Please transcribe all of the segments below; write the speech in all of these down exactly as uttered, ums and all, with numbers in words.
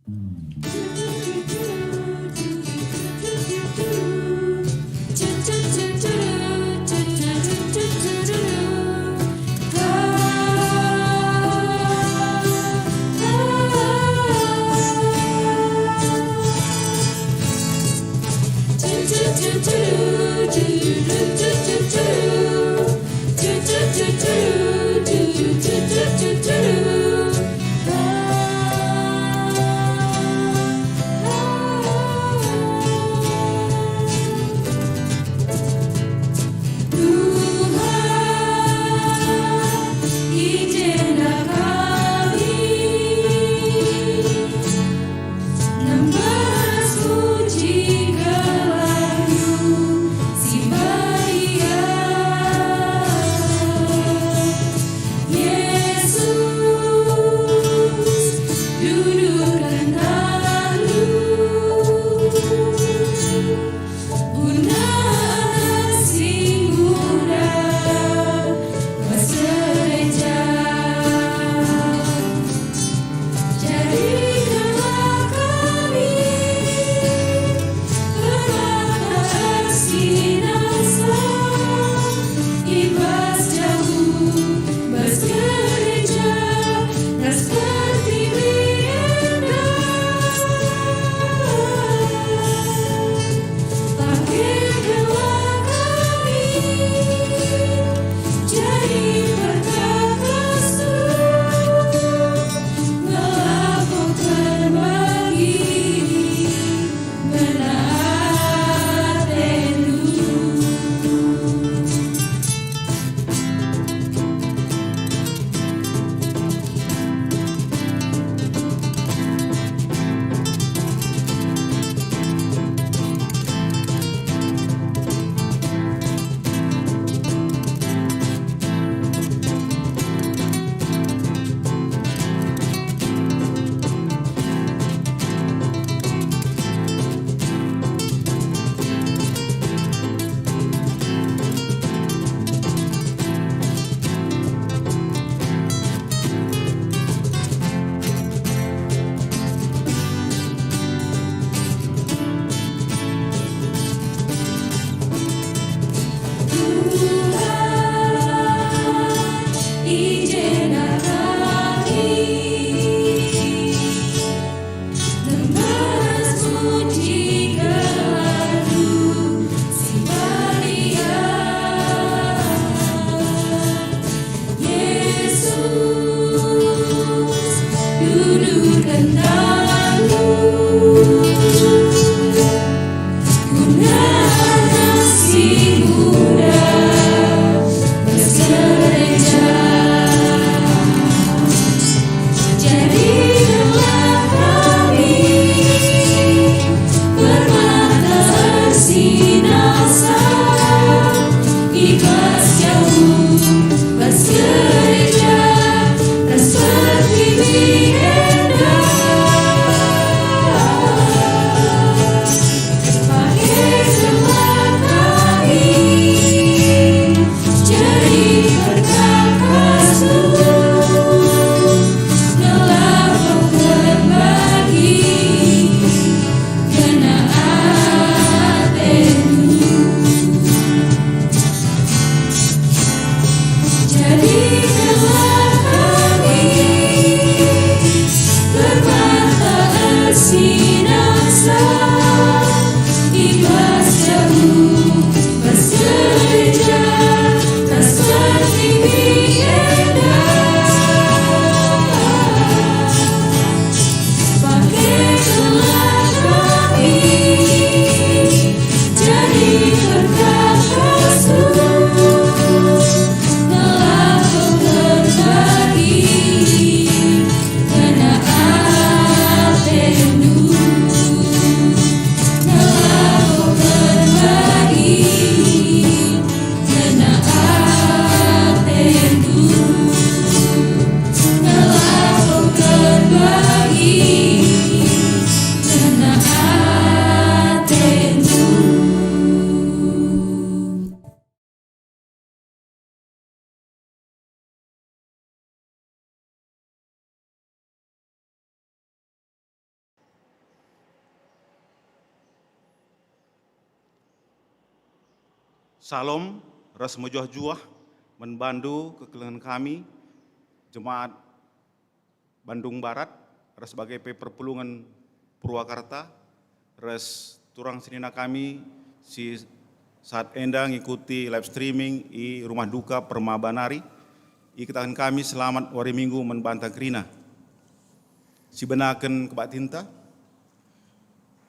Tuhan, i jenda kami. Nembah ras puji gelarNdu si badia. Yesus, dudurken tanNdu. Guna anak si nguda bas gereja. Jadikenlah kami permata ersinansa i bas jabu, bas gereja, ras pertiwi enda. Pakekenlah kami jadi perkakasNdu, ngelakoken bagi ngena ateNdu. Tuhan, i jenda kami. Nembah ras puji gelarNdu si badia. Yesus, dudurken tanNdu. Guna anak si nguda bas gereja. Jadikenlah kami permata ersinansa i bas jabu, bas gereja, ras pertiwi enda. Pakekenlah kami jadi perkakasNdu, ngelakoken bagi ngena ateNdu. Jadikenlah kami permata ersinansa i bas jabu, bas gereja, ras pertiwi enda. Pakekenlah kami jadi perkakasNdu, ngelakoken Salom ras mejuah-juah man bandu kekelengen kami, jemaat Bandung Barat, ras bage pe perpulungen Purwakarta, ras turang senina kami si saat enda ngikuti live streaming i Rumah Duka Permaba nari. Ikataken kami selamat wari Minggu man banta kerina. Sibenaken kebaktinta,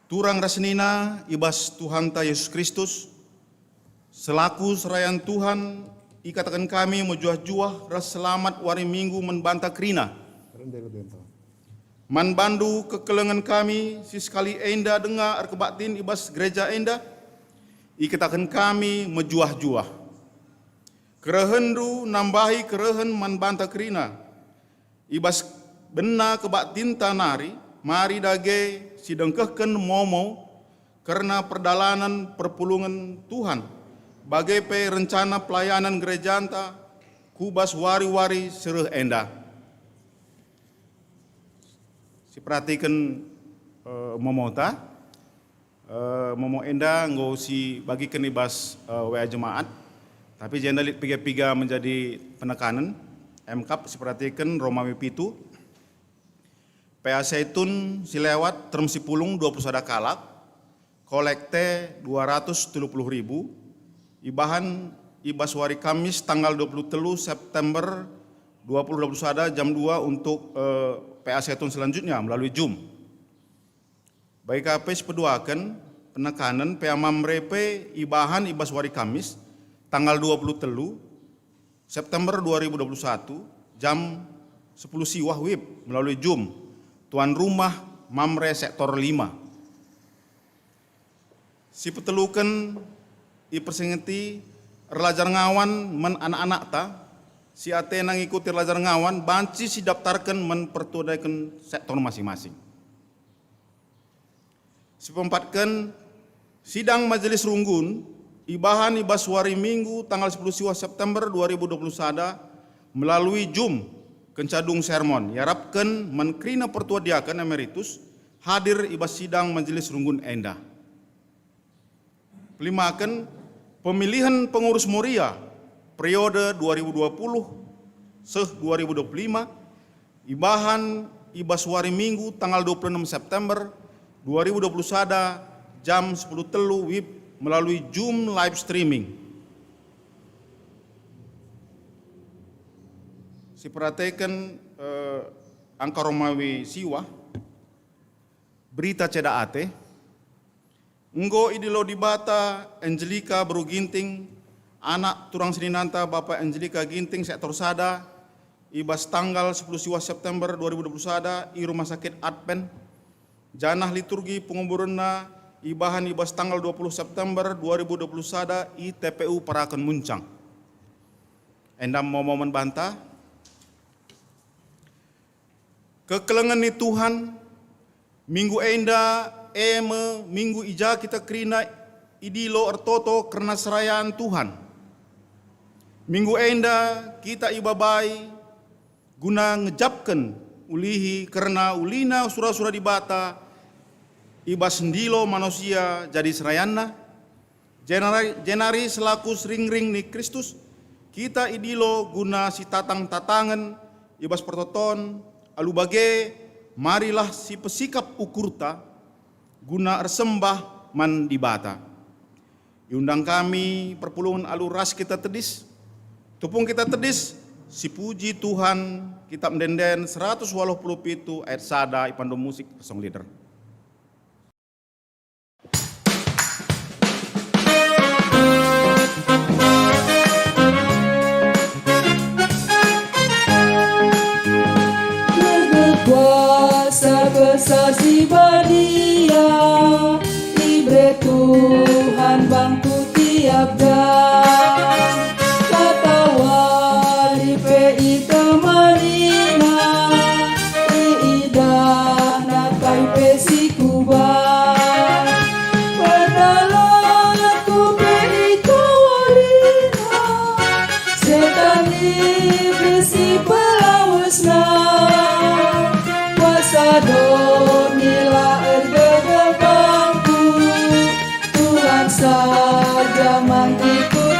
turang ras senina i bas Tuhanta Jesus Kristus, selaku serayan Tuhan, ikataken kami mejuah-juah ras selamat wari Minggu man banta kerina. Man bandu kekelengen kami si sekali enda denga erkebaktin i bas gereja enda, ikataken kami mejuah-juah. Kerehenndu nambahi kerehen man banta kerina. I bas bena kebaktinta nari, mari dage sidengkehken momo kerna perdalanen perpulungen Tuhan, bage pe rencana pelayanan gerejanta ku bas wari-wari si reh enda. Siperhatiken, eh, momota. Eh, momo enda enggo sibagiken i bas, eh, W A jemaat, tapi jenda lit piga-piga menjadi penekanen. Emkap siperhatiken Romawi pitu. P A Zaitun si lewat term si pulung dua puluh sada kalak, kolekte dua ratus telu puluh ribu, ibahan i bas wari Kamis tanggal dua puluh telu September dua puluh dua puluh sada jam dua untuk, eh, P A Zaitun selanjutnya melalui Zoom. Bage ka pe sipeduaken penekanen P A Mamre pe ibahan i bas wari Kamis, tanggal dua puluh telu September dua ribu dua puluh satu, jam sepuluh siwah W I B melalui Zoom, tuan rumah Mamre sektor lima. Sipeteluken ipersingeti erlajar ngawan man anak-anakta, si atena ngikuti erlajar ngawan banci sidaptarken man pertua diaken sektor masing-masing. Sipeempatken, sidang Majelis Runggun ibahan i bas wari Minggu tanggal sepuluh siwah September dua ribu dua puluh sada melalui Zoom kenca dung sermon, iarapken man kerina pertua diaken emeritus hadir i bas sidang Majelis Runggun enda. Pelimaken, pemilihen pengurus Moria periode dua ribu dua puluh seh dua ribu dua puluh lima ibahan i bas wari Minggu tanggal dua puluh enam September dua ribu dua puluh sada jam sepuluh telu W I B melalui Zoom live streaming. Siperhatiken, eh, angka Romawi siwah, berita ceda ate. Enggo idilo Dibata Angelika beru Ginting, anak turang seninanta Bapa Angelika Ginting sektor sada, i bas tanggal sepuluh siwah September dua ribu dua puluh sada i Rumah Sakit Advent, janah liturgi penguburenna ibahan i bas tanggal dua puluh September dua ribu dua puluh sada i T P U Paraken Muncang. Enda momo man banta. Kekelengen ni Tuhan, minggu enda e me minggu i ja kita kerina idilo ertoto kerna serayan Tuhan. Minggu enda kita ibabai guna ngejapken ulihi kerna ulina sura-sura Dibata i bas ndilo manusia jadi serayanNa, jenari, jenari selaku seringring ni Kristus, kita idilo guna sitatang-tatangen i bas pertoton, alu bage, marilah sipesikap ukurta guna ersembah man Dibata. Iundang kami perpulungen alu ras kita tedis. Tupung kita tedis, sipuji Tuhan, Kitab Ende-enden seratus waluh puluh pitu ayat sada ipandu musik song leader. Kuasa Kesah Si Badia, iberre Tuhan bangku tiap jam. Katawali pe itemaniNa, iidahNa kai pe si kuga. Perdalanku pe itawaliNa, setan iblis ipelawesNa. Kuasa doni la erbeban bangku, Tuhan saja manggiku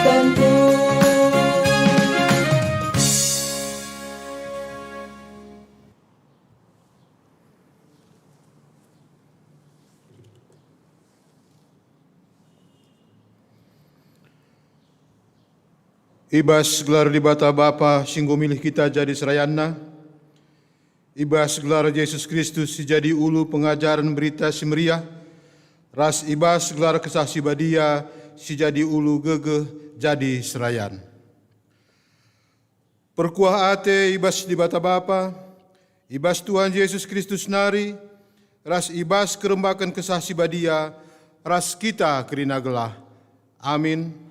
I bas gelar Dibata Bapa si enggo milih kita jadi serayanNa, i bas gelar Jesus Kristus si jadi ulu pengajaren Berita Si Meriah, ras i bas gelar Kesah Si Badia si jadi ulu gegeh jadi serayan. Perkuah ate i bas Dibata Bapa, i bas Tuhan Jesus Kristus nari, ras i bas kerembaken Kesah Si Badia, ras kita kerina gelah. Amin.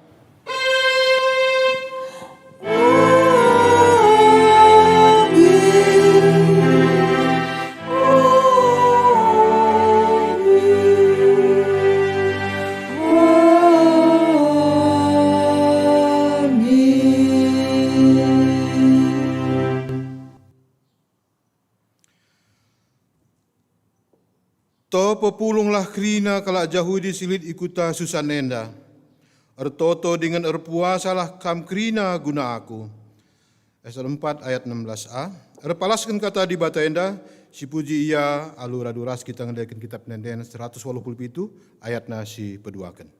To pepulunglah kerina kalak Jahudi si lit i kuta Susan enda. Ertoto dingen erpuasalah kam kerina guna Aku. Esa empat ayat enam belas a. Erpalasken kata Dibata enda, sipuji Ia alu radu ras kita ngendeken Kitab Ende-enden seratus waluh puluh pitu ayatna si peduaken.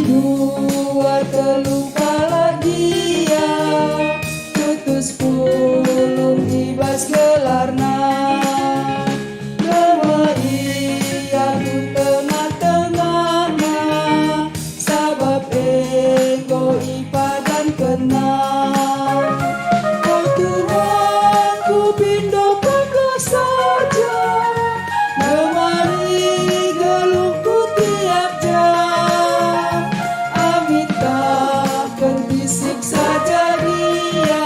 Dua telu kalak dia tutus pulung i bas gelarna. Lema ia ku tengah-tengahna, sabap enggo ipadankenna. O Tuhan, kupindo Kamlah saja, ngemari geluhku tiap jam. Amit tahken bisik saja dia,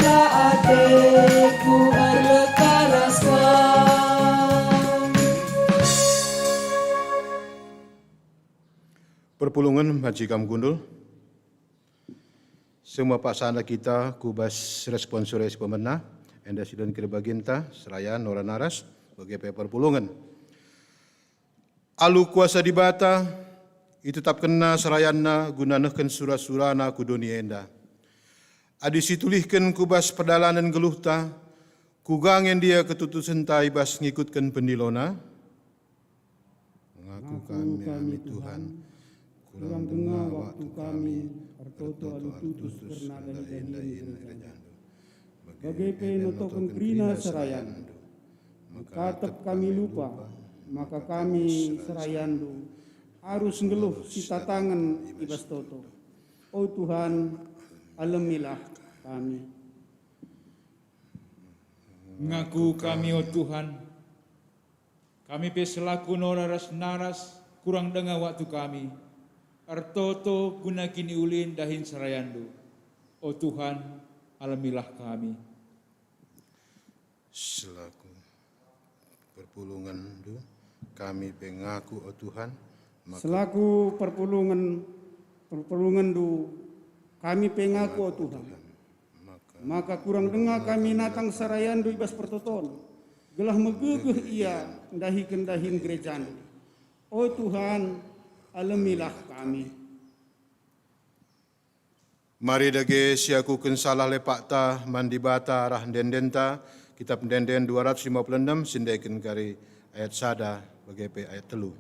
la ateku erlekaraskan. Perpulungen banci kam kundul. Semua paksana kita ku bas responsori si pemena, enda si don kira baginta, serayan, nora naras, bage pe perpulungen. Alu kuasa Dibata, itetapkenNa serayanNa guna nehken sura-suraNa ku doni enda. Adi situlihken ku bas perdalanen geluhta, kuga nge ndia ketutusenta i bas ngikutken pendilona? Ngaku kami, ami Tuhan, kurang denga waktu kami ertoto alu tutus kerna dahin-dahin gerejaNdu. Bage pe notoken kerina serayanNdu. Mekatep kami lupa, maka kami serayanNdu arus nggeluh sitatangen i bas toto. O Tuhan, alemilah kami. Ngaku kami, o Tuhan, kami pe selaku nora ras naras kurang denga waktu kami ertoto guna kiniulin dahin serayanNdu. O Tuhan, alemilah kami. Selaku perpulungenNdu, kami pe ngaku, o Tuhan, maka selaku perpulungen, perpulungenNdu, kami pe ngaku, o Tuhan, maka kurang denga kami natang serayanNdu i bas pertoton, gelah megegeh ia ndahiken dahin gerejaNdu. O Tuhan, alemilah kami. Mari dage siakuken salah lepakta man Dibata arah ende-endenta, Kitab Ende-enden dua ratus lima puluh enam, sindeken kari ayat sada bage pe ayat telu.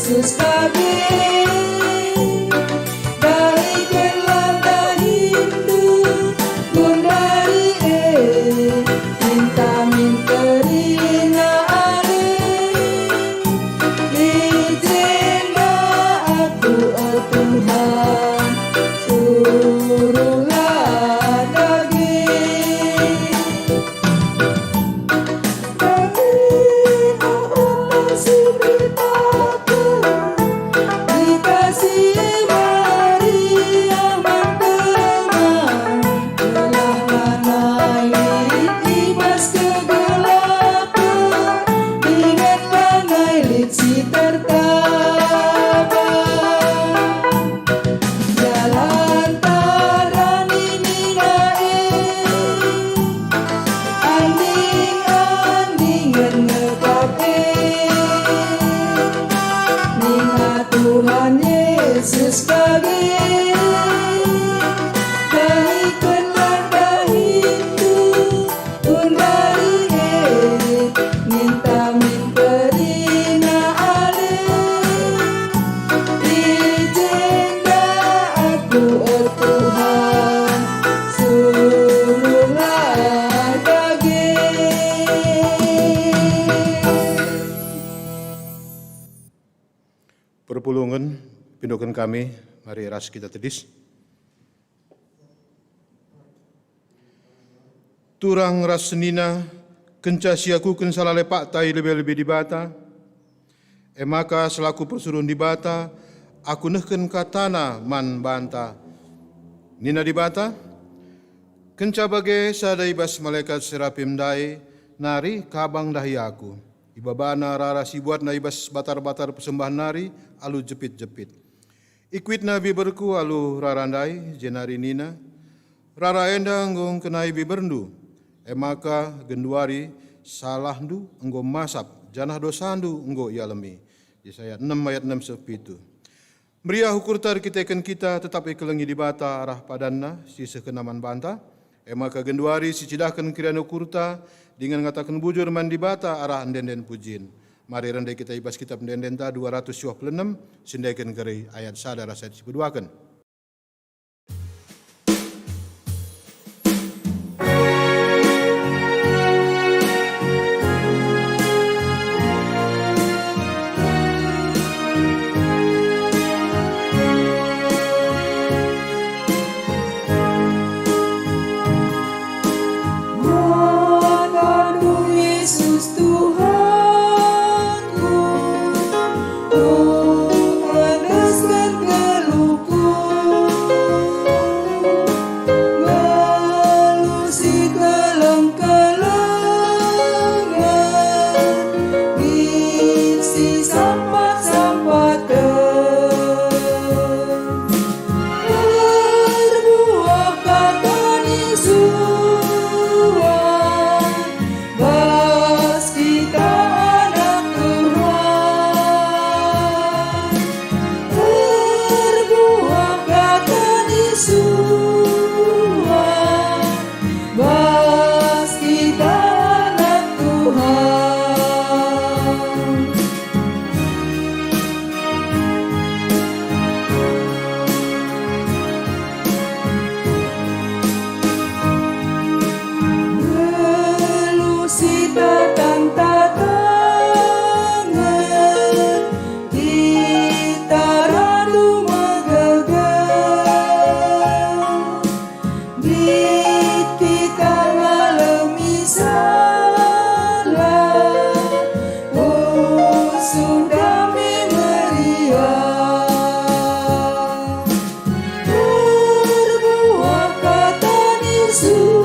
Yesus bage, dahikenlah dahindu, gundari e, minta min kerina ale. I jenda aku, o Tuhan, suruhlah dage. Tapi aku masih beritaku, dikasih Maria man kelemahen, telah lanai lit i bas kegelapen, dingen lanai lit si tertabang. Jalan tarani nina e, anding-andingen ngekap e. Nina Tuhan Yesus bage, dahikenlah dahindu, gundari e, minta min kerina ale. I jenda aku, o Tuhan, suruhlah dage. Perpulungen, pindoken kami, mari ras kita tedis. Turang ras senina, kenca siakuken salah lepakta i lebe-lebe Dibata, e maka selaku persuruhen Dibata, aku nehken katana man banta. Nina Dibata, kenca bage sada i bas malekat Serapim ndai nari kabang ndahi aku. Ibabana rara si buatna i bas batar-batar persembahen nari alu jepit-jepit. Ikuitna biberku alu rara ndai, jenari nina, "Rara enda enggo ngkenai biberndu, e maka genduari salahndu enggo masap, janah dosandu enggo ialemi." Jesaya enem ayat enem seh pitu. Meriah ukurta erkiteken kita tetap ikelengi Dibata arah padanNa si sehkenna man banta, e maka genduari sicidahken keriahen ukurta dingen ngataken bujur man Dibata arah ende-enden pujin. Mari rende kita i bas kitap ende-endenta dua ratus siwah puluh enem, sendeken keri ayat sada ras ayat sipeduaken. Mataku Yesus Tuhanku, ku endesken geluhku, geluh si keleng-kelengen, lit si sampat-sampaten. Erbuah kata ni suah bas kita anak Tuhan. Erbuah kata ni suah bas kita anak Tuhan. Geluh si tatang-tatangen, kita radu megeget. Lit kita ngalemi salah, usung dame meriah. Erbuah kata ni suah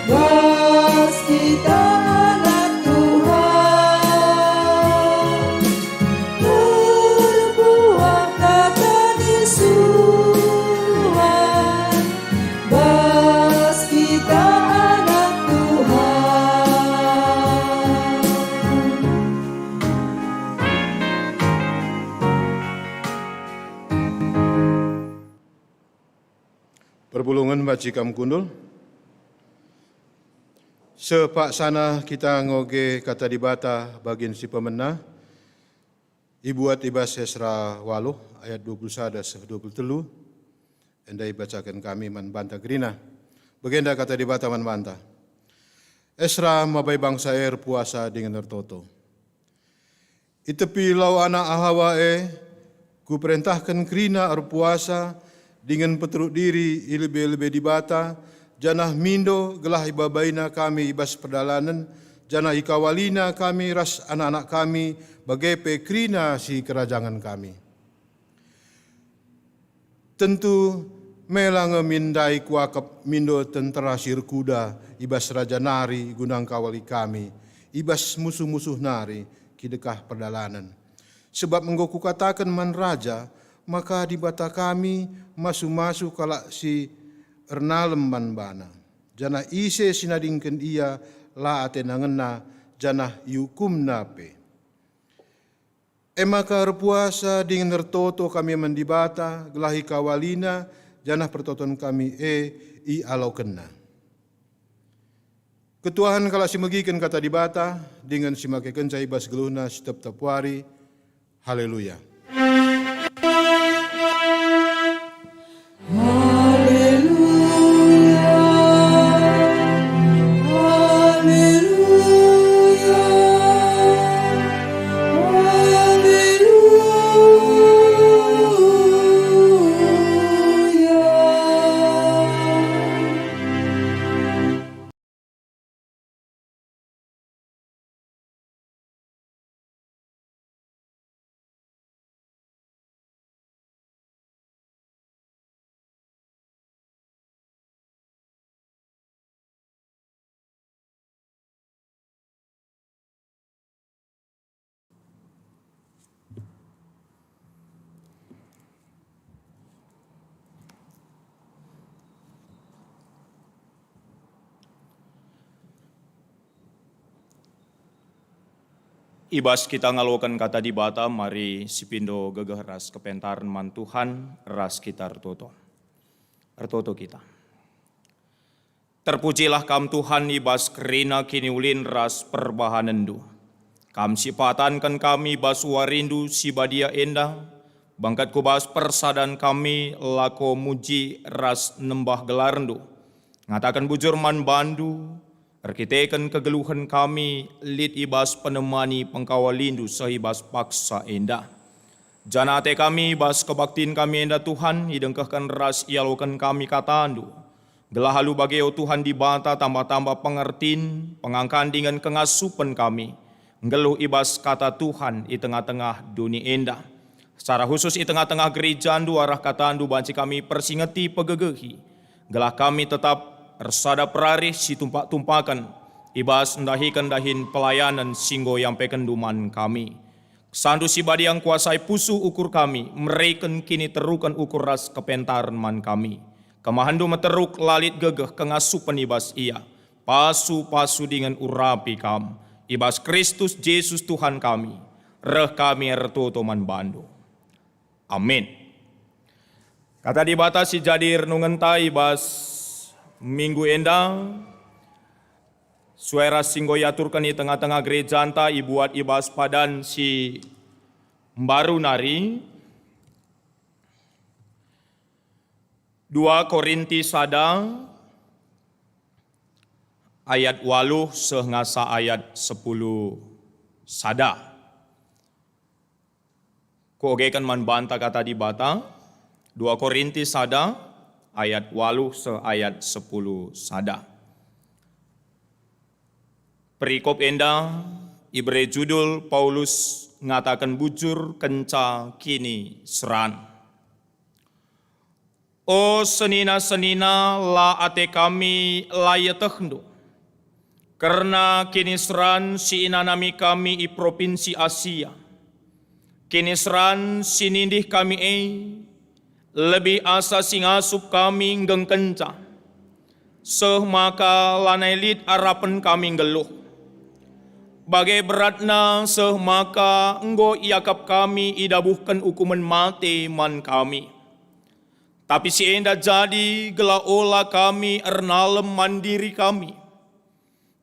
bas kita anak Tuhan. Erbuah kata ni suah bas kita anak Tuhan. Perpulungen banci kam kundul. Sepaksana kita ngoge Kata Dibata bagin si pemena, Ibuat i bas Esra waluh ayat dua puluh sada seh dua puluh telu, enda ibacaken kami man banta kerina. Bagenda kata Dibata man banta, Esra mabai bangsa e erpuasa dingen ertoto. I tepi lau anak Ahawa e, kuperentahken kerina erpuasa dingen peteruk diri i lebe-lebe Dibata, janah mindo gelah ibabaina kami i bas perdalanen, janah ikawalina kami ras anak-anak kami, bage pe kerina si kerajangen kami. Tentu mela nge min ndai kuakap mindo tentera si erkuda i bas raja nari guna ngkawali kami, i bas musuh-musuh nari kidekah perdalanen. Sebab enggo kukataken man raja maka Dibata kami masu-masu kalak si ernalem man bana, janah ise si nadingken ia la atena ngena, janah iukumna pe. E maka erpuasa dingen ertoto kami man Dibata, gelah ikawalina, janah pertoton kami e ialokenna. Ketuahen kalak si megiken kata Dibata, dingen si makekenca i bas geluhna si tep-tep wari. Haleluya. Haleluya, haleluya, haleluya. I bas kita ngaloken kata Dibata, mari sipindo gegeh ras kepentaren man Tuhan, ras kita ertoto. Ertoto kita. Terpujilah Kam, Tuhan, i bas kerina kiniulin ras perbahanenNdu. Kam si patanken kami bas warindu si badia enda, bengket ku bas persadan kami lako muji ras nembah gelarNdu, ngataken bujur man bandu, erkiteken kegeluhen kami lit i bas penemani pengkawalindu seh i bas paksa enda. Janah ate kami i bas kebaktin kami enda, Tuhan, idengkehken ras ialoken kami katandu. Gelah alu bage, o Tuhan Dibata, tambah-tambah pengertin, pengangkan dingen kengasupen kami, nggeluh i bas kata Tuhan i tengah-tengah doni enda. Secara khusus i tengah-tengah gerijandu arah katandu banci kami persingeti pegegehi, gelah kami tetap ersada perarih si tumpak-tumpaken i bas ndahiken dahin pelayanen si enggo iampekenndu man kami. KesahNdu si badia ngkuasai pusuh ukur kami, mereken kiniteruken ukur ras kepentaren man kami. KemahenNdu meteruk, la lit gegeh kengasupen i bas ia. Pasu-pasu dingen urapi kam. I bas Kristus Jesus Tuhan kami, reh kami ertoto man bandu. Amin. Kata Dibata si jadi renungenta i bas minggu enda, sesuai ras si enggo iaturken i tengah-tengah gerejanta, ibuat i bas padan si mbaru nari, dua Korinti sada ayat waluh seh ngasa ayat sepuluh sada. Kuogeken man banta kata Dibata, dua Korinti sada ayat waluh seh ayat sepuluh sada. Perikop enda ibere judul Paulus ngataken bujur kenca kiniseran. O senina-senina, la ate kami la ietehndu kerna kiniseran si inanami kami i propinsi Asia. Kiniseran si nindih kami e, lebih asa si ngasup kami nggengkenca, seh maka lanai lit arapen kami nggeluh. Bage beratna seh maka enggo iakap kami idabuhken ukumen mate man kami. Tapi si enda jadi gelah ola kami ernalem man diri kami,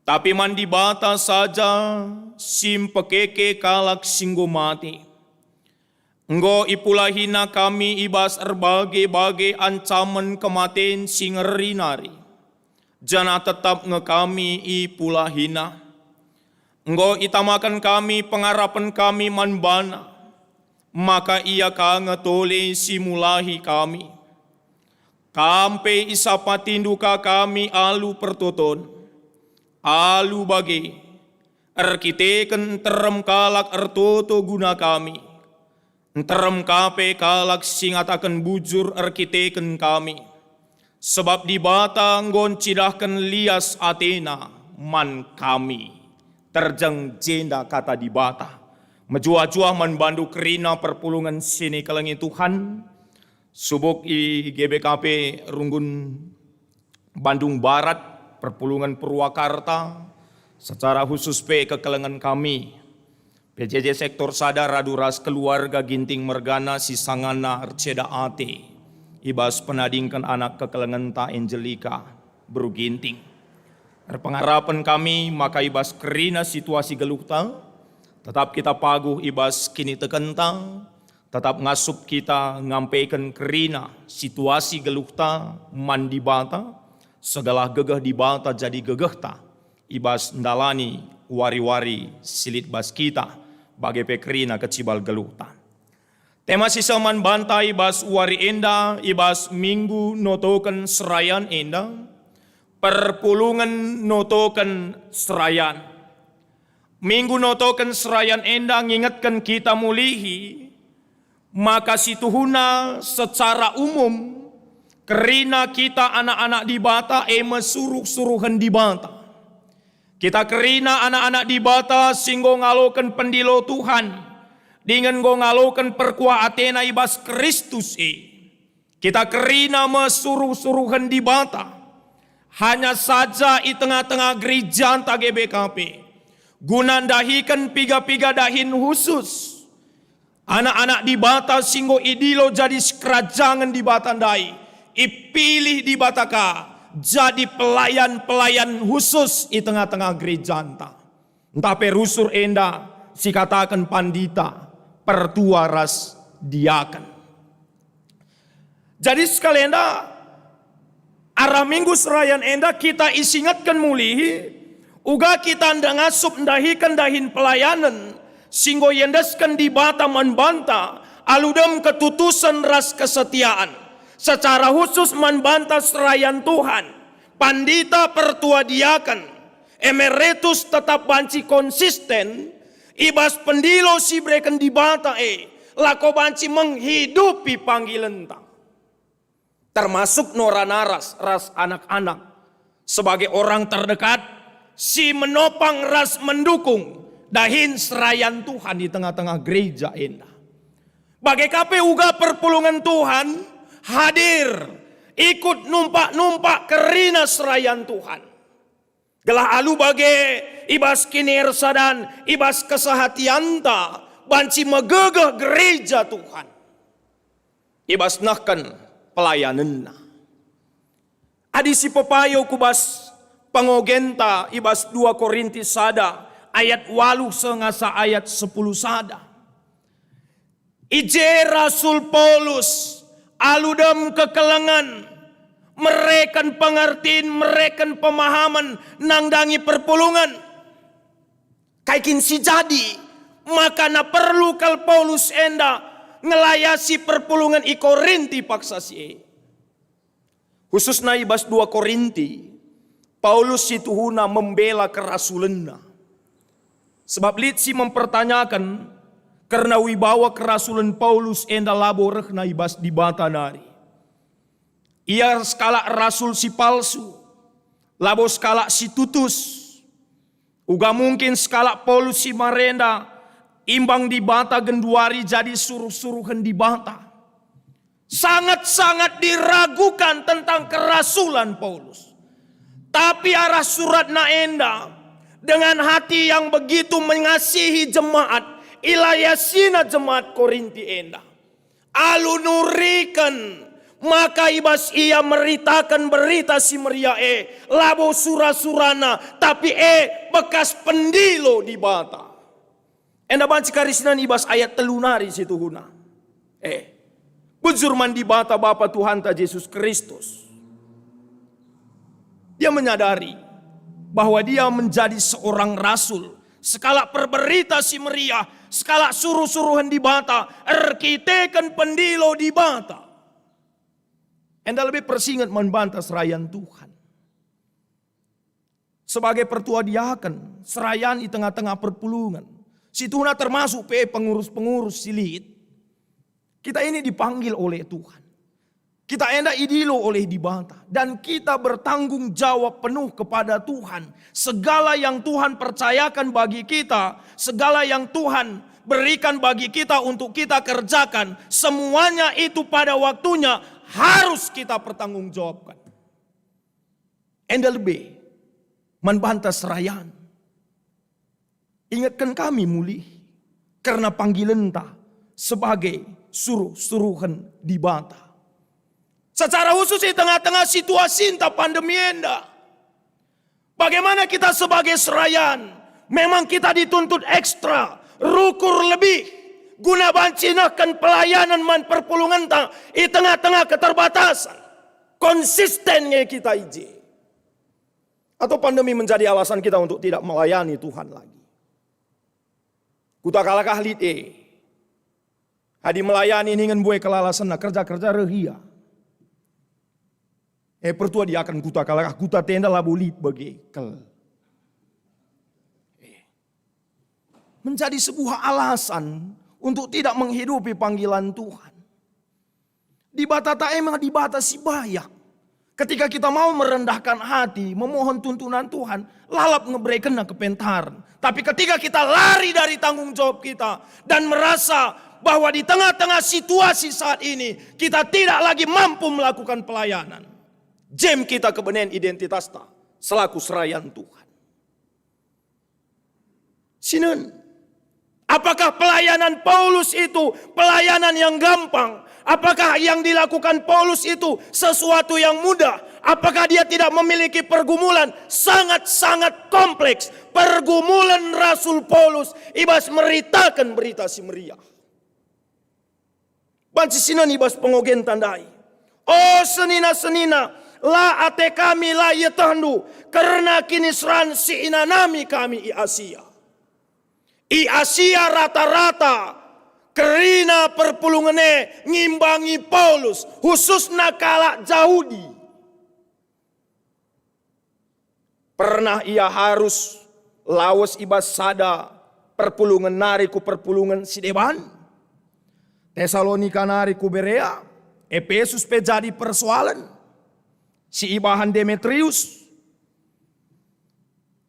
tapi man Dibata saja si mpekeke kalak si enggo mate. Enggo ipulahina kami i bas erbage-bage ancamen kematen si ngeri nari, janah tetap nge kami ipulahina. Enggo itamaken kami pengarapen kami man baNa, maka Ia ka nge tole si mulahi kami. Kam pe isapatindu ka kami alu pertoton. Alu bage, erkiteken nterem kalak ertoto guna kami, nterem ka pe kalak si ngataken bujur erkiteken kami, sabap Dibata enggo ncidahken lias ateNa man kami. Terjeng jenda kata Dibata. Mejuah-juah man bandu kerina perpulungen si nikelengi Tuhan, subuk i G B K P Runggun Bandung Barat, perpulungen Purwakarta, secara khusus pe kekelengen kami, P J J Sektor sada radu ras keluarga Ginting mergana si sangana erceda ate i bas penadingken anak kekelengenta Angelika, beru Ginting. Erpengarapen kami maka i bas kerina situasi geluhta, tetap kita paguh i bas kinitekenta, tetap ngasup kita ngampeken kerina situasi geluhta man Dibata, segelah gegeh Dibata jadi gegehta i bas ndalani wari-wari si lit bas kita, bage pe kerina kecibal geluhta. Tema si seh man banta i bas wari enda, i bas Minggu notoken serayan enda, perpulungen notoken serayan. Minggu notoken serayan enda ngingetken kita mulihi maka situhuna secara umum kerina kita anak-anak Dibata e me suruh-suruhen Dibata. Kita kerina anak-anak Dibata si enggo ngaloken pendilo Tuhan, dingen enggo ngaloken perkuah atena i bas Kristus e. Kita kerina me suruh-suruhen Dibata, hanya saja i tengah-tengah gerejanta G B K P, guna ndahiken piga-piga dahin khusus. Anak-anak Dibata si enggo idilo jadi sikerajangen Dibata ndai, ipilih Dibata ka jadi pelayan-pelayan khusus i tengah-tengah gerejanta. Ntah pe rusur enda sikataken pandita, pertua ras diaken. Jadi sekalenda, arah Minggu Serayan enda kita isingetken mulihi, uga kita nda ngasup ndahiken dahin pelayanen si enggo iendesken Dibata man banta alu dem ketutusen ras kesetiaan, secara khusus man banta serayan Tuhan, pandita, pertua, diaken, emeritus tetap banci konsisten i bas pendilo si ibereken Dibata e, lako banci menghidupi panggilenta. Termasuk nora naras ras anak-anak sebagai orang terdekat si menopang ras mendukung dahin serayan Tuhan di tengah-tengah gereja enda. Bage ka pe uga perpulungen Tuhan hadir, ikut numpak-numpak kerina serayan Tuhan. Gelah alu bage i bas kiniersadan, i bas kesehatianta, banci megegeh gereja Tuhan i bas nehken pelayanenna. Adi sipepayo ku bas pengogenta i bas dua Korinti sada ayat waluh seh ngasa ayat sepuluh sada. I je Rasul Paulus alu dem kekelengen, mereken pengertin, mereken pemahamen, nandangi perpulungen. Kai kin si jadi, makana perlu kal Paulus enda ngelayasi perpulungen i Korinti paksa si e. Khususna i bas dua Korinti, Paulus situhuna membela kerasulenna. Sebab lit si mempertanyaken kerna wibawa kerasulen Paulus enda labo rehna i bas Dibata nari. Ia sekalak rasul si palsu, labo sekalak si tutus. Uga mungkin sekalak Paulus si marenda imbang Dibata genduari jadi suruh-suruhen Dibata. Sangat-sangat diragukan tentang kerasulan Paulus. Tapi arah suratna enda, dengan hati yang begitu mengasihi jemaat, ilayasina jemaat Korinti enda. Alu nuriken maka i bas ia meritaken Berita Si Meriah e, labo sura-surana, tapi e bekas pendilo Dibata. Enda banci kari sinan i bas ayat telu nari situhuna. Eh, bujur man Dibata Bapa Tuhanta Jesus Kristus. Dia menyadari bahwa dia menjadi seorang rasul, sekalak perberita si meriah, sekalak suruh-suruhen Dibata, erkiteken pendilo Dibata. Enda lebe persinget man banta serayan Tuhan. Sebagai pertua diaken, serayan i tengah-tengah perpulungen. Situhuna termasuk pe pengurus-pengurus si lit. Kita ini dipanggil oleh Tuhan. Kita enda idilo oleh Dibata. Dan kita bertanggung jawab penuh kepada Tuhan. Segala yang Tuhan percayakan bagi kita, segala yang Tuhan berikan bagi kita untuk kita kerjakan, semuanya itu pada waktunya harus kita pertanggungjawabkan. Enda lebe man banta serayan. Ingetken kami mulih kerna panggilenta sebagai suruh-suruhen Dibata. Secara khusus i tengah-tengah situasinta pandemi enda, bagaimana kita sebagai serayan? Memang kita dituntut ekstra, rukur lebih, guna banci nehken pelayanan man perpulungenta i tengah-tengah keterbatasan. Konsisten nge kita i je. Atau pandemi menjadi alasan kita untuk tidak melayani Tuhan lagi? Kuta kalak ahli e. Adi melayani ningen buat kelalasenna kerja-kerja reh ia. Eh, pertua diaken kuta kalak, kuta tenda labo lit bage kal. Eh. Menjadi sebuah alasan untuk tidak menghidupi panggilan Tuhan. Dibata ta emang Dibata si bayak. Ketika kita mau merendahkan hati, memohon tuntunan Tuhan, lalap ngeberekenna kepentaren. Tapi ketika kita lari dari tanggung jawab kita dan merasa bahwa di tengah-tengah situasi saat ini kita tidak lagi mampu melakukan pelayanan, jem kita kebenen identitasta selaku serayan Tuhan. Sinen. Apakah pelayanan Paulus itu pelayanan yang gampang? Apakah yang dilakukan Paulus itu sesuatu yang mudah? Apakah dia tidak memiliki pergumulan? Sangat-sangat kompleks pergumulan Rasul Paulus ibas meritaken Berita Si Meriah. Banci sinen ibas pengogenta ndai. O senina-senina, la ate kami la ietehndu kerna kiniseran si inanami kami i Asia. I Asia rata-rata kerina perpulungen e ngimbangi Paulus, khususna kalak Jahudi. Pernah ia harus lawes i bas sada perpulungen nari ku perpulungen si deban. Tesalonika nari ku Berea, Epesus pe jadi persoalen si ibahan Demetrius.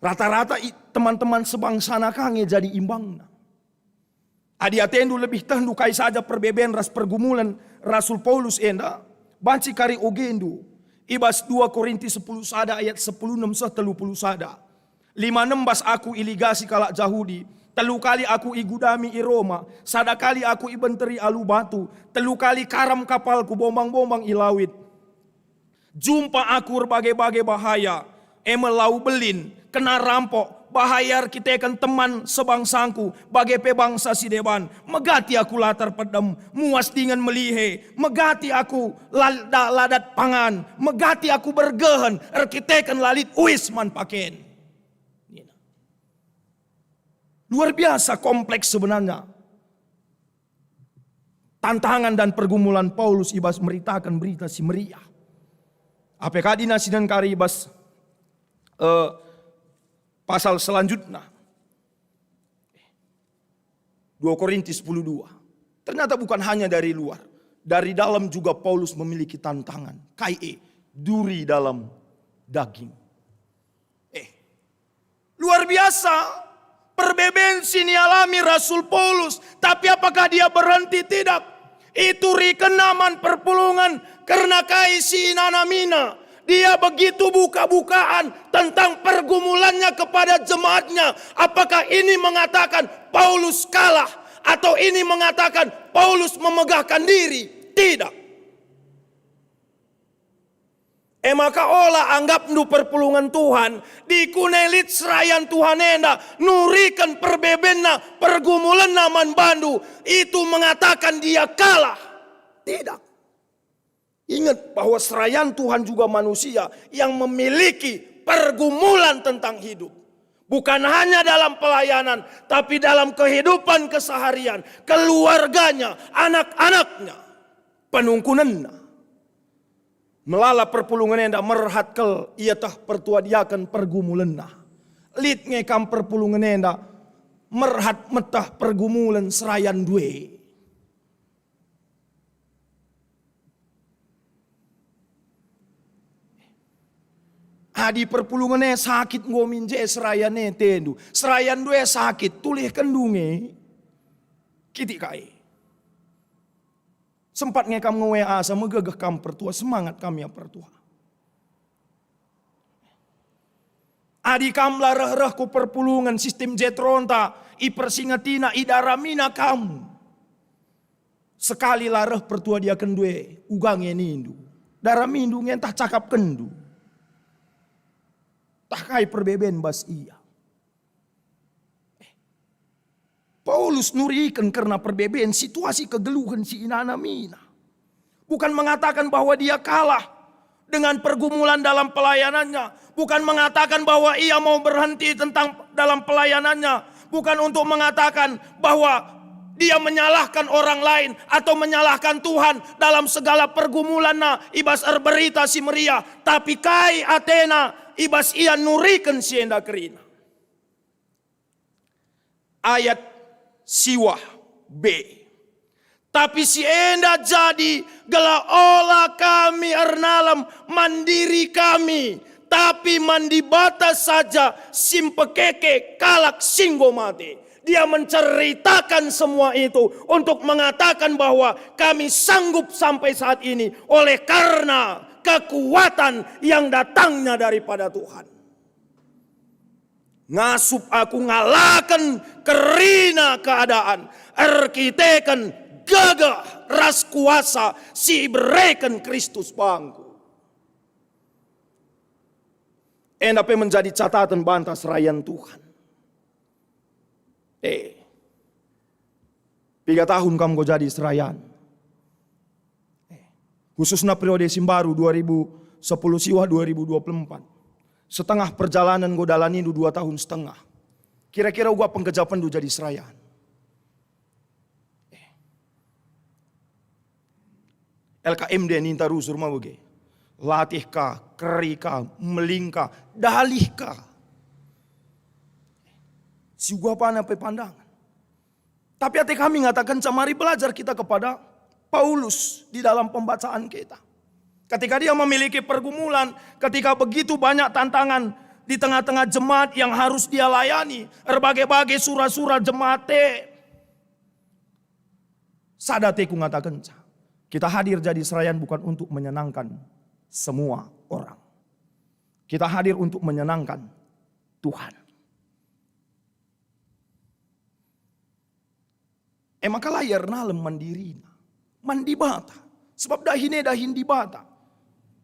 Rata-rata i-, teman-teman sebangsana ka nge jadi imbangna. Adi atendu lebih tehndu kai saja perbeben ras pergumulen Rasul Paulus enda, banci kari ogendu. I bas dua Korinti sepuluh sada ayat sepuluh enem seh telu puluh sada. Lima enem bas aku iligasi kalak Jahudi, telu kali aku igudami i Roma, sada kali aku ibenteri alu batu, telu kali karam kapalku bombang-bombang i lawit. Jumpa aku erbage-bage bahaya, e me lau belin, kena rampok, bahaya erkiteken teman sebangsangku, bage pe bangsa si deban. Megati aku la terpedem, muas dingen melihe, megati aku la-, da-, la dat pangan, megati aku bergehen erkiteken la lit uis man paken. Luar biasa kompleks sebenarnya tantangan dan pergumulan Paulus i bas meritaken Berita Si Meriah. Ape kadi nasinan kari i bas, eh, pasal selanjutna. Dua Korintus sepuluh dua. Ternyata bukan hanya dari luar, dari dalam juga Paulus memiliki tantangan. Kai e? Duri dalam daging. Eh, luar biasa perbeben si nialami Rasul Paulus. Tapi apakah dia berhenti? Tidak. Iturikenna man perpulungen kerna kai si inanamina. Dia begitu buka-bukaan tentang pergumulannya kepada jemaatnya. Apakah ini mengatakan Paulus kalah? Atau ini mengatakan Paulus memegahkan diri? Tidak. E maka ola anggapndu perpulungen Tuhan, dikune lit serayan Tuhan enda nuriken perbebenna, pergumulenna man bandu, itu mengatakan dia kalah. Tidak. Ingat bahwa serayan Tuhan juga manusia yang memiliki pergumulan tentang hidup. Bukan hanya dalam pelayanan, tapi dalam kehidupan keseharian, keluarganya, anak-anaknya, penungkunenna. Melala perpulungen enda merhat kal ieteh pertua diaken pergumulenna. Lit nge kam perpulungen enda merhat meteh pergumulen serayan due. Adi perpulungen e sakit enggo min je serayan e tendu, serayan due sakit, tulihkenndu nge. Kitik ka e. Sempat nge kam nge-WA asa megegeh kam pertua, semangat kam ya pertua. Adi kam la reh-reh ku perpulungen sistem jetronta, ipersingetina, idaramina kam. Sekali la reh pertua diaken due, uga nge nindu. Daramindu nge ntah cakapkenndu. Tah kai perbeben bas ia. Paulus nuriken kerna perbeben situasi kegeluhen si inanamina. Bukan mengatakan bahwa dia kalah dengan pergumulan dalam pelayanannya, bukan mengatakan bahwa ia mau berhenti tentang dalam pelayanannya, bukan untuk mengatakan bahwa dia menyalahkan orang lain atau menyalahkan Tuhan dalam segala pergumulanna i bas erberita si meriah, tapi kai atena i bas ia nuriken si enda kerina. Ayat siwah B. Tapi si enda jadi gelah ola kami ernalem man diri kami, tapi man Dibata saja si mpekeke kalak si enggo mate. Dia menceritakan semua itu untuk mengatakan bahwa kami sanggup sampai saat ini oleh karena kekuatan yang datangnya daripada Tuhan. Ngasup aku ngalaken kerina keadaan erkiteken gegeh ras kuasa si ibereken Kristus bangku. Enda pe menjadi catatan banta serayan Tuhan. Eh, piga tahun kam enggo jadi serayan? Eh, khususna periode si mbaru dua ribu sepuluh siwah dua ribu dua puluh empat. Setengah perjalanan enggo dalanindu dua tahun setengah. Kira-kira uga pengkejapenndu jadi serayan. Eh. L K M D ninta rusur ma bage. Latih ka, keri ka, meling ka, dalih ka. Si uga pana pe pandangan. Tapi ate kami ngatakenca, mari belajar kita kepada Paulus di dalam pembacaan kita. Ketika dia memiliki pergumulan, ketika begitu banyak tantangan di tengah-tengah jemaat yang harus dia layani, erbage-bage sura-sura jemaat e. Sada ate kungatakenca, kita hadir jadi serayan bukan untuk menyenangkan semua orang. Kita hadir untuk menyenangkan Tuhan. E maka la ia ernalem man dirina, man Dibata. Sebab dahin e dahin Dibata.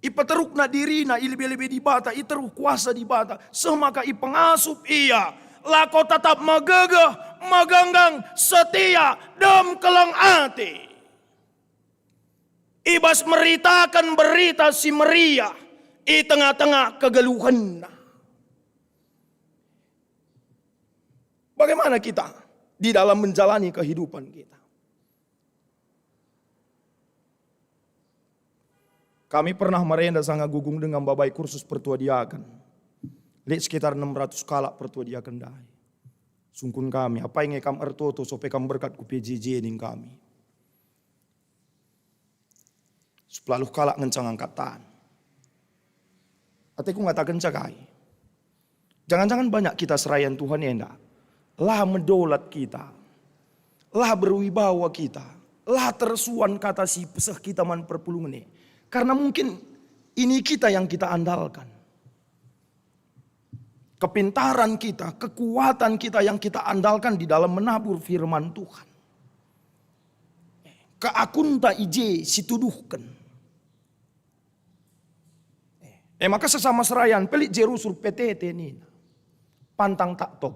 Ipeterukna dirina i lebe-lebe Dibata, iteruh kuasa Dibata, seh maka ipengasup ia lako tatap megegeh, megenggang, setia, dem keleng ate. I bas meritaken Berita Si Meriah i tengah-tengah kegeluhenna. Bagaimana kita di dalam menjalani kehidupan kita? Kami pernah marenda sanga gugung denga mbabai kursus pertua diaken. Lit sekitar enam ratus kalak pertua diaken ndai. Sungkun kami, "Apai nge kam ertoto sope kam berkat ku P J J?" ning kami. Sepelaluh kalak ngenca ngangkat tan. Ateku ngatakenca kai? Jangan-jangan banyak kita serayan Tuhan enda la medolat kita, la berwibawa kita, la tersuan kata si peseh kita man perpulungen e. Karena mungkin ini kita yang kita andalkan. Kepintaran kita, kekuatan kita yang kita andalkan di dalam menabur firman Tuhan. Keakunta i je situduhken. E maka sesama serayan pelit je rusur P T T nina, "Pantang tak top."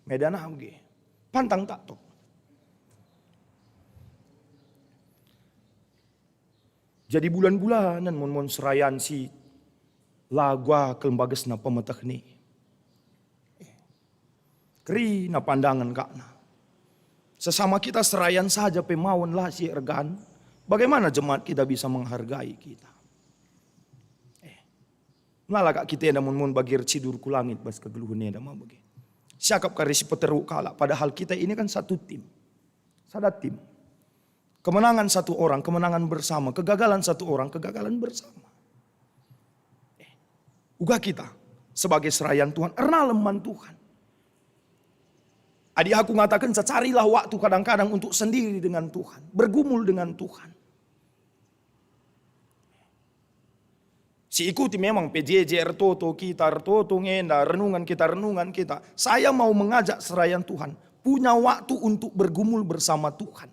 Medan ah uge. Pantang tak top. Jadi bulan-bulanen mon-mon serayan si la guah kal mbagesna pemetehna. Kerina pandangen kakna. Sesama kita serayan saja pe mawen la si ergan, bagaimana jemaat kita bisa menghargai kita? Eh, melala kak kita enda mun-mun bagi ercidur ku langit bas kegeluhen enda ma bage. Siakap kari si peteruk kalak, padahal kita ini kan satu tim. Sada tim. Kemenangan satu orang, kemenangan bersama, kegagalan satu orang, kegagalan bersama. Eh, uga kita sebagai serayan Tuhan, ernalem man Tuhan. Adi aku ngataken, carilah waktu kadang-kadang untuk sendiri dengan Tuhan, bergumul dengan Tuhan. Siikuti memang P J J, ertoto kita, ertoto ngenda, renungan kita, renungan kita. Saya mau mengajak serayan Tuhan punya waktu untuk bergumul bersama Tuhan.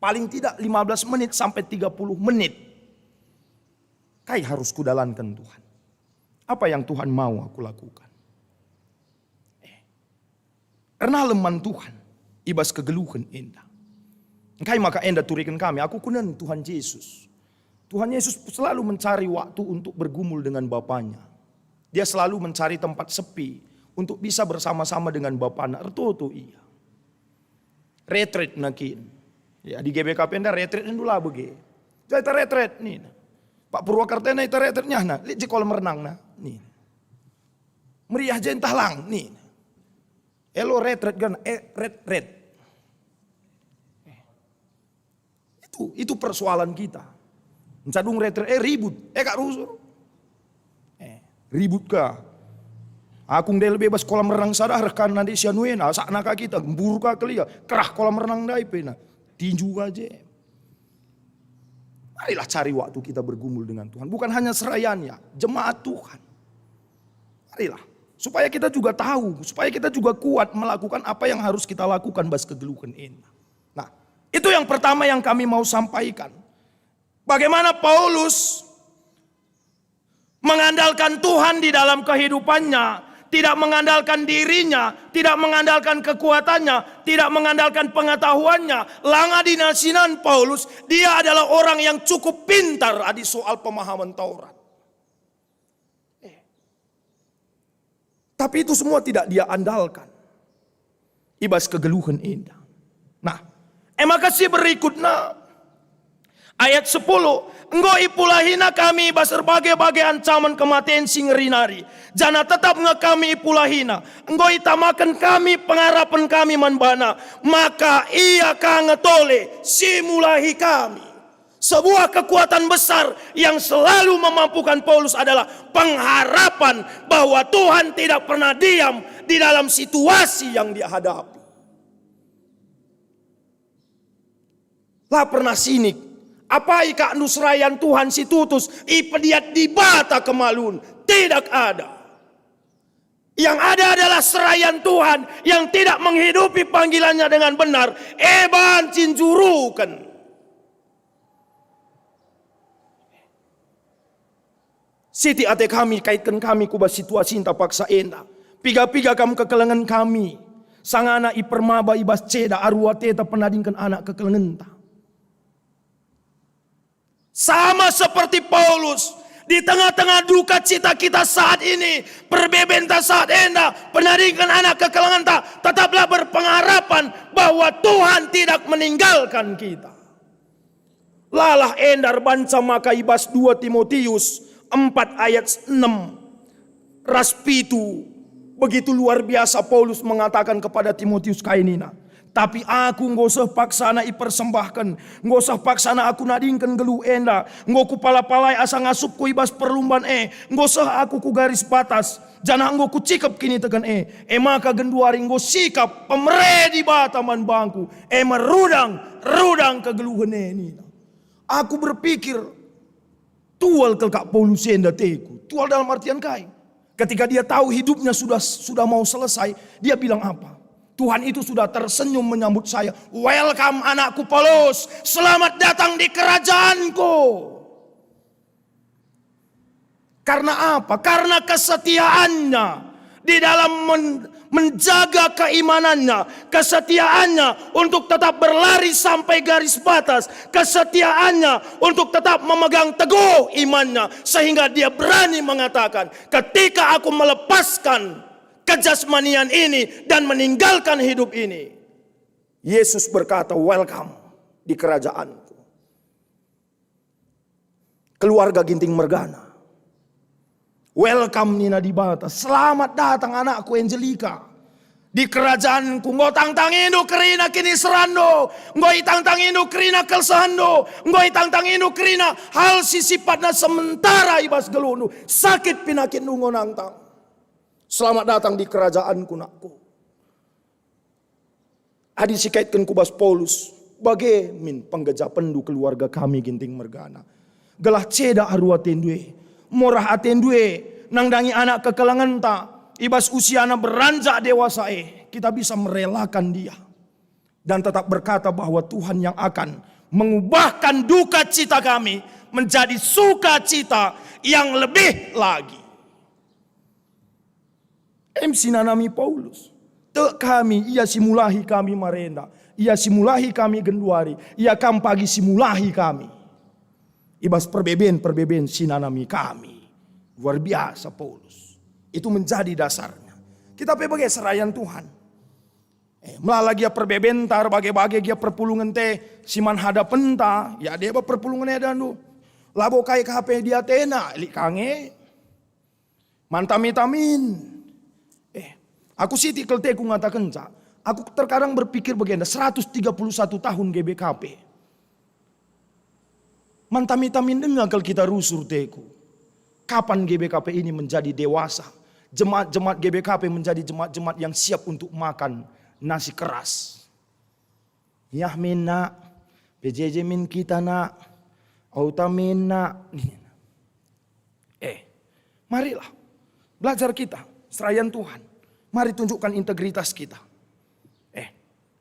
Paling tidak lima belas menit sampai tiga puluh menit. Kai harus kudalanken Tuhan? Apa yang Tuhan mau aku lakukan? Eh, ernalem man Tuhan i bas kegeluhen enda. Engkai maka enda turiken kami, aku kunen Tuhan Yesus. Tuhan Yesus selalu mencari waktu untuk bergumul dengan Bapanya. Dia selalu mencari tempat sepi untuk bisa bersama-sama dengan Bapana. Ertoto ia. Retret nakin. Ya, di G B K P enda retret endu la bage. Jadi retret nih. Pak Purwakarta enda ita retret nyahna, lit je kolam renangna nih. Meriah je ntah lang nih. Elo retret kan, eh, ret, ret. Itu, itu persoalan kita. Encadung retret, eh, ribut, eh, kak rusur. Eh, ribut ka. Aku ndai lebe bas kolam renang sada reh kan nande si anuena, sakna ka kita, mburu ka kelia, kerah kolam renang ndai pena. Tinju ka je. Marilah cari waktu kita bergumul dengan Tuhan. Bukan hanya serayan ya, jemaat Tuhan. Marilah. Supaya kita juga tahu, supaya kita juga kuat melakukan apa yang harus kita lakukan bas kegeluhen enda. Nah, itu yang pertama yang kami mau sampaikan. Bagaimana Paulus mengandalkan Tuhan di dalam kehidupannya, tidak mengandalkan dirinya, tidak mengandalkan kekuatannya, tidak mengandalkan pengetahuannya. Langa dinasinan Paulus, dia adalah orang yang cukup pintar adi soal pemahaman Taurat. Eh. Tapi itu semua tidak dia andalkan i bas kegeluhen enda. Nah, e maka si berikutna, ayat sepuluh, "Enggo ipulahina kami i bas erbage-bage ancamen kematen si ngeri nari, janah tetap nge kami ipulahina. Enggo itamaken kami pengarapen kami man baNa, maka Ia ka nge tole si mulahi kami." Sebuah kekuatan besar yang selalu memampukan Paulus adalah pengharapan bahwa Tuhan tidak pernah diam di dalam situasi yang dia hadapi. La pernah sinik. Apai kak ndu serayan Tuhan si tutus, ipediat Dibata kemalun? Tidak ada. Yang ada adalah serayan Tuhan yang tidak menghidupi panggilannya dengan benar, e banci njuruken. Sitik ate kami kaitken kami ku bas situasi ntah paksa enda. Piga-piga kam kekelengen kami, sangana ipermaba i bas ceda aru ateta penadingken anak kekelengenta. Sama seperti Paulus, di tengah-tengah duka cita kita saat ini, perbebenta saat enda, penadingken anak kekelengenta, tetaplah berpengharapan bahwa Tuhan tidak meninggalkan kita. Lalah enda erbanca maka i bas dua Timotius empat ayat enem ras pitu, begitu luar biasa Paulus mengatakan kepada Timotius kai nina, "Tapi aku enggo seh paksana ipersembahken, enggo seh paksana aku nadingken geluh enda, enggo kupala-palai asa ngasupku i bas perlumban e, enggo seh aku ku garis batas, janah enggo kucikep kiniteken e. E maka genduari enggo sikap pemere Dibata man bangku, e me rudang, rudang kegeluhen e," nina. Aku berpikir, tual kal kak Paulus enda teku. Tual dalam artian kai? Ketika dia tahu hidupnya sudah sudah mau selesai, dia bilang apa? "Tuhan itu sudah tersenyum menyambut saya. Welcome anakku Paulus, selamat datang di kerajaanku." Karena apa? Karena kesetiaannya Di dalam men-, menjaga keimanannya, kesetiaannya untuk tetap berlari sampai garis batas, kesetiaannya untuk tetap memegang teguh imannya, sehingga dia berani mengatakan, "Ketika aku melepaskan kejasmanian ini dan meninggalkan hidup ini, Yesus berkata, 'Welcome di kerajaanku.'" Keluarga Ginting mergana. "Welcome," nina Dibata. "Selamat datang, anakku Angelika. Di kerajaanku enggo itangtangindu kerina kiniseranndu, enggo itangtangindu kerina kelusenndu, enggo itangtangindu kerina hal si sipatna sementara i bas geluhndu, sakit penakitndu enggo nangtang. Selamat datang di kerajaanku, nakku." Adi sikaitken ku bas Paulus, bage min penggejapenndu keluarga kami Ginting mergana. Gelah ceda aru atendu e, morah atendu e, nandangi anak kekelengenta, i bas usiana beranjak dewasa e, kita bisa merelakan dia dan tetap berkata bahwa Tuhan yang akan mengubahkan duka cita kami menjadi sukacita yang lebih lagi. Em si nanami Paulus. Tek kami, ia si mulahi kami marenda, ia si mulahi kami genduari, ia kam pagi si mulahi kami. I bas perbeben-perbeben si nanami kami. Luar biasa Paulus. Itu menjadi dasarnya. Kita pe bage serayan Tuhan. Eh, melala gia perbebenta, erbage-bage gia perpulungenta si man hadapenta, ya deba perpulungen enda ndu. Labo kai ka pe diatena, lit ka nge. Mantami-tamin. Eh, aku sitik kal teku ngatakenca. Aku terkadang berpikir bagenda, seratus tiga puluh satu tahun G B K P. Mantami-tamin denga kal kita rusur teku. Kapan G B K P ini menjadi dewasa? Jemaat-jemaat G B K P menjadi jemaat-jemaat yang siap untuk makan nasi keras. Yah min, nak, P J J min kita, nak, auta min, nak. Eh, marilah, belajar kita, serayan Tuhan. Mari tunjukkan integritas kita. Eh,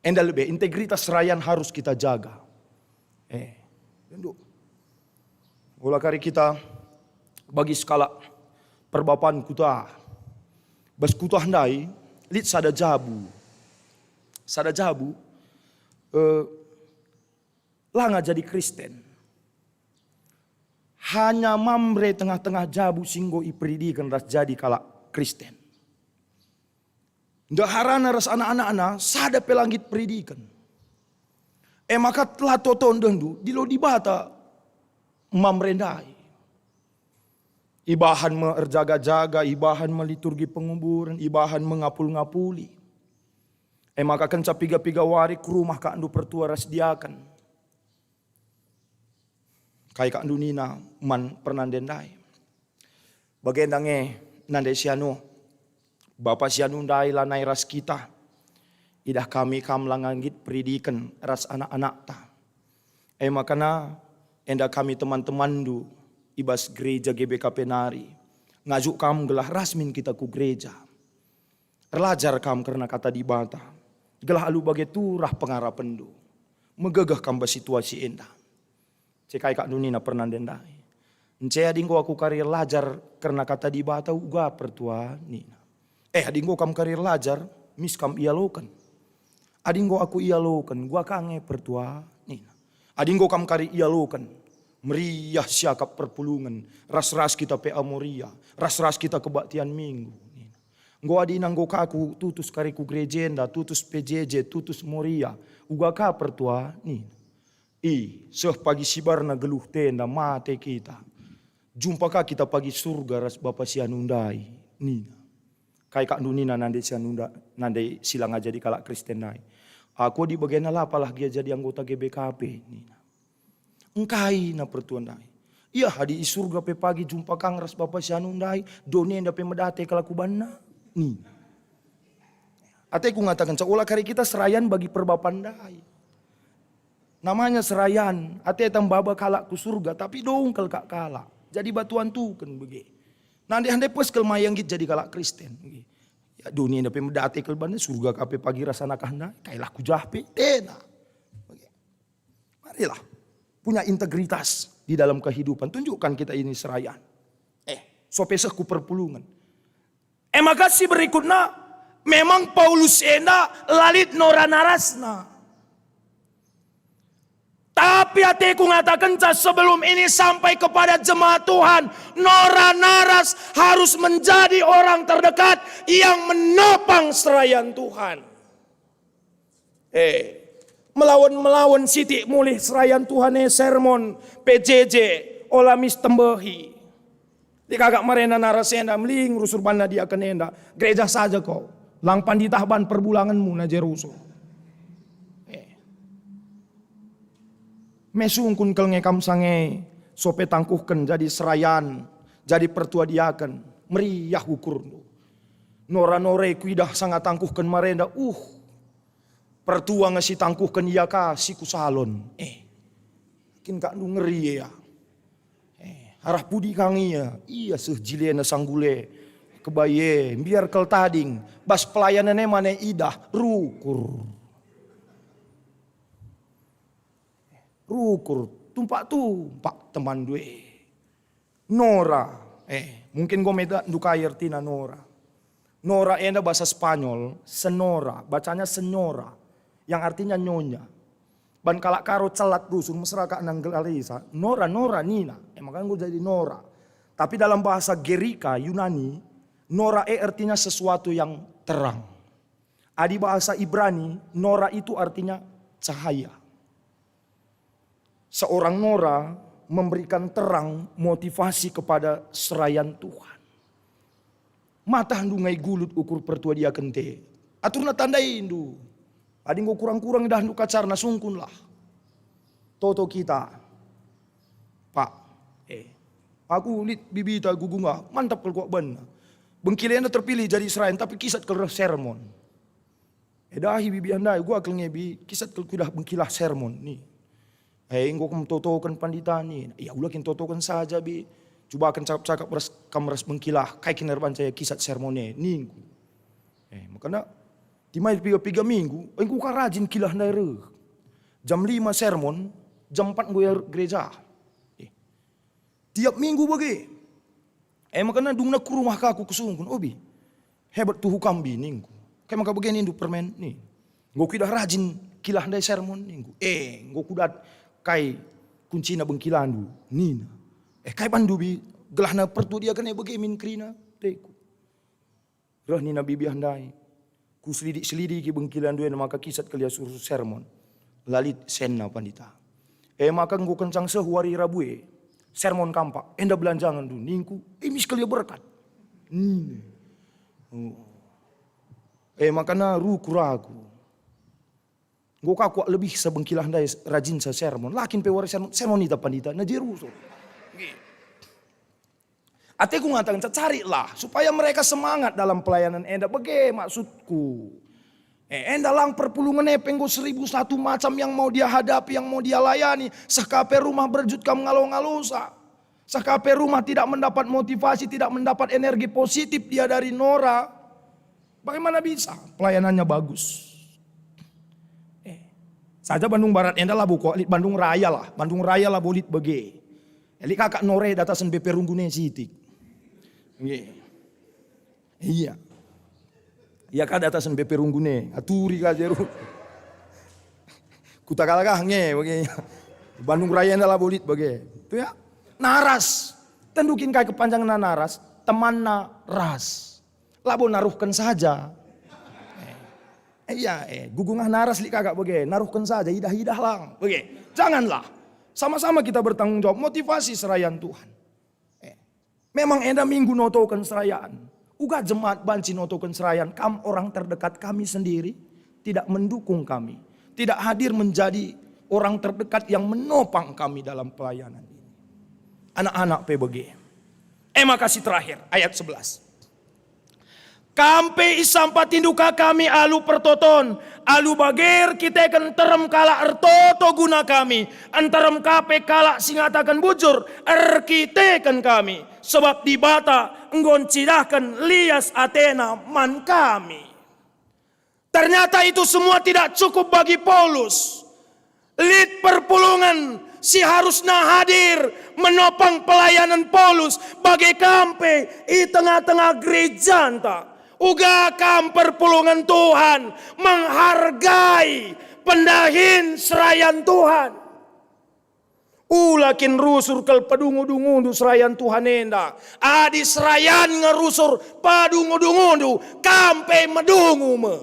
enda lebe, integritas serayan harus kita jaga. Eh, tunduk. Ola kari kita bagi sekalak perbapan kuta. Bas kuta ndai, lit sada jabu. Sada jabu, eh, langa jadi Kristen. Hanya Mamre tengah-tengah jabu si enggo iperidiken ras jadi kalak Kristen. Ndeharana ras anak-anakna sada pe la nggit peridiken. E maka la toto ndehndu, dilo Dibata Mamre ndai. Ibahan me erjaga-jaga, ibahan me liturgi penguburen, ibahan me ngapul-ngapuli. E maka kenca piga-piga wari ku rumah kakndu pertua ras diaken. Kai kakndu nina man pernande ndai? Bagenda nge nande si anu, bapa si anu ndai lanai ras kita. Idah kami kam langa nggit peridiken ras anak-anakta. E makana enda kami teman-temanndu i bas gereja G B K P nari. Ngajuk kam gelah ras min kita ku gereja. Erlajar kam kerna Kata Dibata, gelah alu bage turah pengarapenndu. Megegeh kam bas situasi enda. Cekai kakndu nina pernande ndai. Ence adi enggo aku kari erlajar kerna Kata Dibata uga pertua nina. Eh, adi enggo kam kari erlajar, mis kam ialoken. Adi enggo aku ialoken, uga ka nge pertua nina. Adi enggo kam kari ialoken, meriah siakap perpulungen, ras-ras kita P A Moria, ras-ras kita kebaktian Minggu nina. Enggo adina enggo ka ku tutus kari ku gereja enda, tutus P J J, tutus Moria, uga ka pertua nina. I, seh pagi sibarna geluh tenda mate kita. Jumpa ka kita pagi surga ras Bapa si anu ndai, nina. Kai kakndu nina nande si anu nda-, nande si langa jadi kalak Kristen ndai? Aku adi bagena la palah gia jadi anggota G B K P, nina. Engkai na pertua ndai? Ia adi i surga pe pagi jumpa kam ras Bapa si anu ndai, doni enda pe medate kal aku banna, nina. Ateku ngatakenca ola kari kita serayan bagi perbapan ndai. Namanya serayan, ateta mbaba kalak ku surga, tapi dong kal kak kalak. Jadi batuan tuken bage. Nande-ande pes kal maya nggit jadi kalak Kristen. Ya, doni enda pe medate kal banna, surga ka pe pagi ras anak ndai, kailah ku jah pe, tena. Bage. Marilah punya integritas di dalam kehidupan. Tunjukkan kita ini serayan. Eh, sope seh ku perpulungen. E maka si berikutna, memang Paulus enda la lit nora narasna. Tapi ateku ngatakenca, sebelum ini sampai kepada jemaat Tuhan, nora naras harus menjadi orang terdekat yang menopang serayan Tuhan. Eh, melawan-melawan sitik mulih serayan Tuhan e sermon, P J J, ola mis tembehi. Lit kagak marena naras enda, meling rusur banna diaken enda. Gereja saja ko. Lang panditah ban perbulangenmu na je rusur. Eh. Mesungkun kal nge kam sange, sope tangkuhken jadi serayan, jadi pertua diaken. Meriah ukurndu. Nora-nora e kuidah sanga tangkuhken marenda, uh, pertua nge si tangkuhken ia ka si ku salon. Eh, kin kak ndu ngeri ia. Eh, arah pudi kang ia, ia seh jilena sanggule, kebai e, mbiar kal tading, bas pelayanan e mane idah, rukur. Rukur, tumpak-tumpak teman due. Nora, eh, mungkin enggo meda ndukai ertina nora. Nora enda bahasa Spanyol, senora, bacanya senyora, yang artinya nyonya. Ban kalak Karo celat rusur mesra kak nanggelarisa, nora, nora nina, e maka enggo jadi nora. Tapi dalam bahasa Gerika, Yunani, nora e artinya sesuatu yang terang. Adi bahasa Ibrani, nora itu artinya cahaya. Seorang nora memberikan terang, motivasi kepada serayan Tuhan. Matahndu ngai gulut ukur pertua diaken te. Aturna tandaindu. Adi enggo kurang-kurang idahndu kacarna, sungkunlah. Toto kita. Pak, eh, aku lit bibita gugungah, mantap kal kuakbanna. Bengkila enda terpilih jadi serayan, tapi kisat kal reh sermon. Eh, dahi bibi andai, gua kal nge bi, kisat kal kuidah bengkilah sermon ni. Eh, enggo kam totoken pandita ni. Ya, ula kin totoken saja bi. Cubaken cakap-cakap ras, kam ras bengkilah, kai kin erbanca ia kisat sermon e, ningku. Eh, makana, timai piga-piga minggu, enggo ka rajin kilah ndai reh. Jam lima sermon, jam empat enggo ia gereja. Eh, tiap minggu bage. Eh, makana dungna ku rumah ka aku kusungkun, "Obi, hebat tuhu kam bi," ningku. "Kai maka bage nindu permen ni? Enggo kuidah rajin kilah ndai sermon," ningku. "Eh, enggo kudat kai kuncina bengkilandu," nina. "Eh, kai bandu bi gelahna pertua diaken e bage min kerina?" teku. Reh nina bibi ndai. Kuselidik-selidiki bengkilandu enda maka kisat kal ia rusur sermon. La lit senna pandita. E maka enggo kencang seh wari Rabu e. Sermon kam Pak, enda belanjangenndu ningku, e mis kal ia berkat. Nina. Oh. E makana rukur aku. Enggo ka kuak lebihsa bengkilah ndai rajinsa sermon. La kin pe wari sermon, sermon ita pandita, na je rusur. Ateku ngatakenca, carilah supaya mereka semangat dalam pelayanan enda. Bage maksudku. Eh, enda lang perpulungen e pe enggo seribu satu macam yang mau dia hadapi, yang mau dia layani. Seh ka pe rumah berjut kam ngalo-ngalosa. Seh ka pe rumah tidak mendapat motivasi, tidak mendapat energi positif dia dari Nora. Bagaimana bisa pelayanannya bagus? Eh, saja Bandung Barat enda labo kuak lit, Bandung Raya lah. Bandung Raya labo lit bage. Eh, lit ka kak Nora e datasen B P Runggune sitik. Nggih. Iya. Iya ka datasen B P Runggune, aturi ka jeru. Kuta kalak ah nge bage. Bandung Raya enda labo lit bage. Itu ya. Naras. Tendu kin kai kepanjangenna naras? Temanna ras. Labo naruhken saja. Eh, iya, eh, gugungah naras lit kagak bage, naruhken saja, idah-idah lang. Bage, janganlah. Sama-sama kita bertanggung jawab, motivasi serayan Tuhan. Eh, memang enda minggu notoken serayan. Uga jemaat banci notoken serayan, kam orang terdekat kami sendiri tidak mendukung kami, tidak hadir menjadi orang terdekat yang menopang kami dalam pelayanan ini. Anak-anak P B G. Eh, maka si terakhir, ayat sebelas. Kam pe isampatindu ka kami alu pertoton, alu bage erkiteken nterem kalak ertoto guna kami, nterem ka pe kalak si ngataken bujur erkiteken kami, sebab Dibata enggo ncidahken lias ateNa man kami. Ternyata itu semua tidak cukup bagi Paulus. Lit perpulungen si harusna hadir menopang pelayanen Paulus, bage kam pe i tengah-tengah gerejanta. Uga kam perpulungen Tuhan, menghargai pendahin serayan Tuhan. Ula kin rusur kal padungu-dungundu serayan Tuhan enda. Adi serayan nge rusur padungu-dungundu, kam pe medungu me.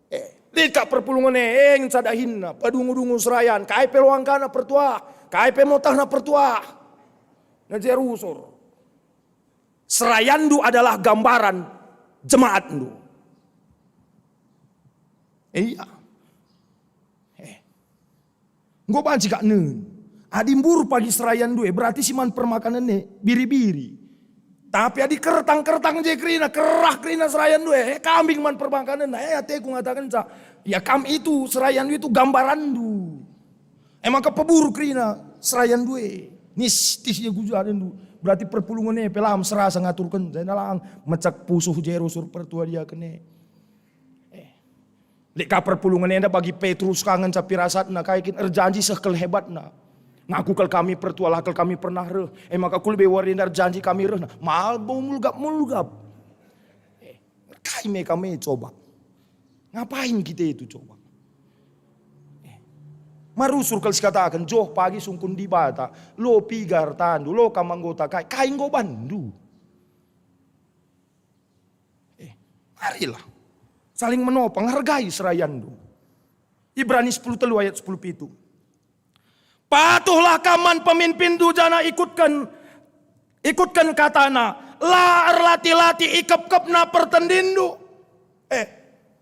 Eh, lit kap perpulungen e, eh, ngenca dahinna, padungu-dungu serayan, kai pe loangkana pertua, kai pe motahna pertua. Nge je rusur. Serayanndu adalah gambaran jemaatndu. Iya. Eh. Enggo banci kak nen. Adi mbur pagi serayanndu e, berarti si man permakanen e biri-biri. Tapi adi kertang-kertang je kerina, kerah kerina serayanndu e, eh, kambing man permakanenna, eh, ateku ngatakenca, ya kam itu, serayanndu itu gambaranndu. E maka pebur kerina serayanndu e. Nistis ia gujadendu. Berarti perpulungen e pe lam serasa ngaturken, saya nalang mecak pusuh je rusur pertua diaken e. Eh. Lit ka perpulungen enda bagi Petrus ka ngenca pirasatna kai kin erjanji seh kal hebatna. Ngaku kal kami pertua, la kal kami pernah reh. E maka kul be wari enda erjanji kami rehna. Malbo mulgap-mulgap. Eh, kai me kami coba? Ngapain kita itu coba? Eh, marusur kal sikataken, joh pagi sungkun Dibata, lo piga ertandu, lo kam anggota kai, kai enggo banndu? Eh, marilah. Saling menopang, hargai serayanndu. Ibrani sepuluh telu ayat sepuluh pitu. Patuhlah kam man peminpinndu janah ikutken, ikutken katana, la erlati-lati ikepkepna pertendinndu. Eh,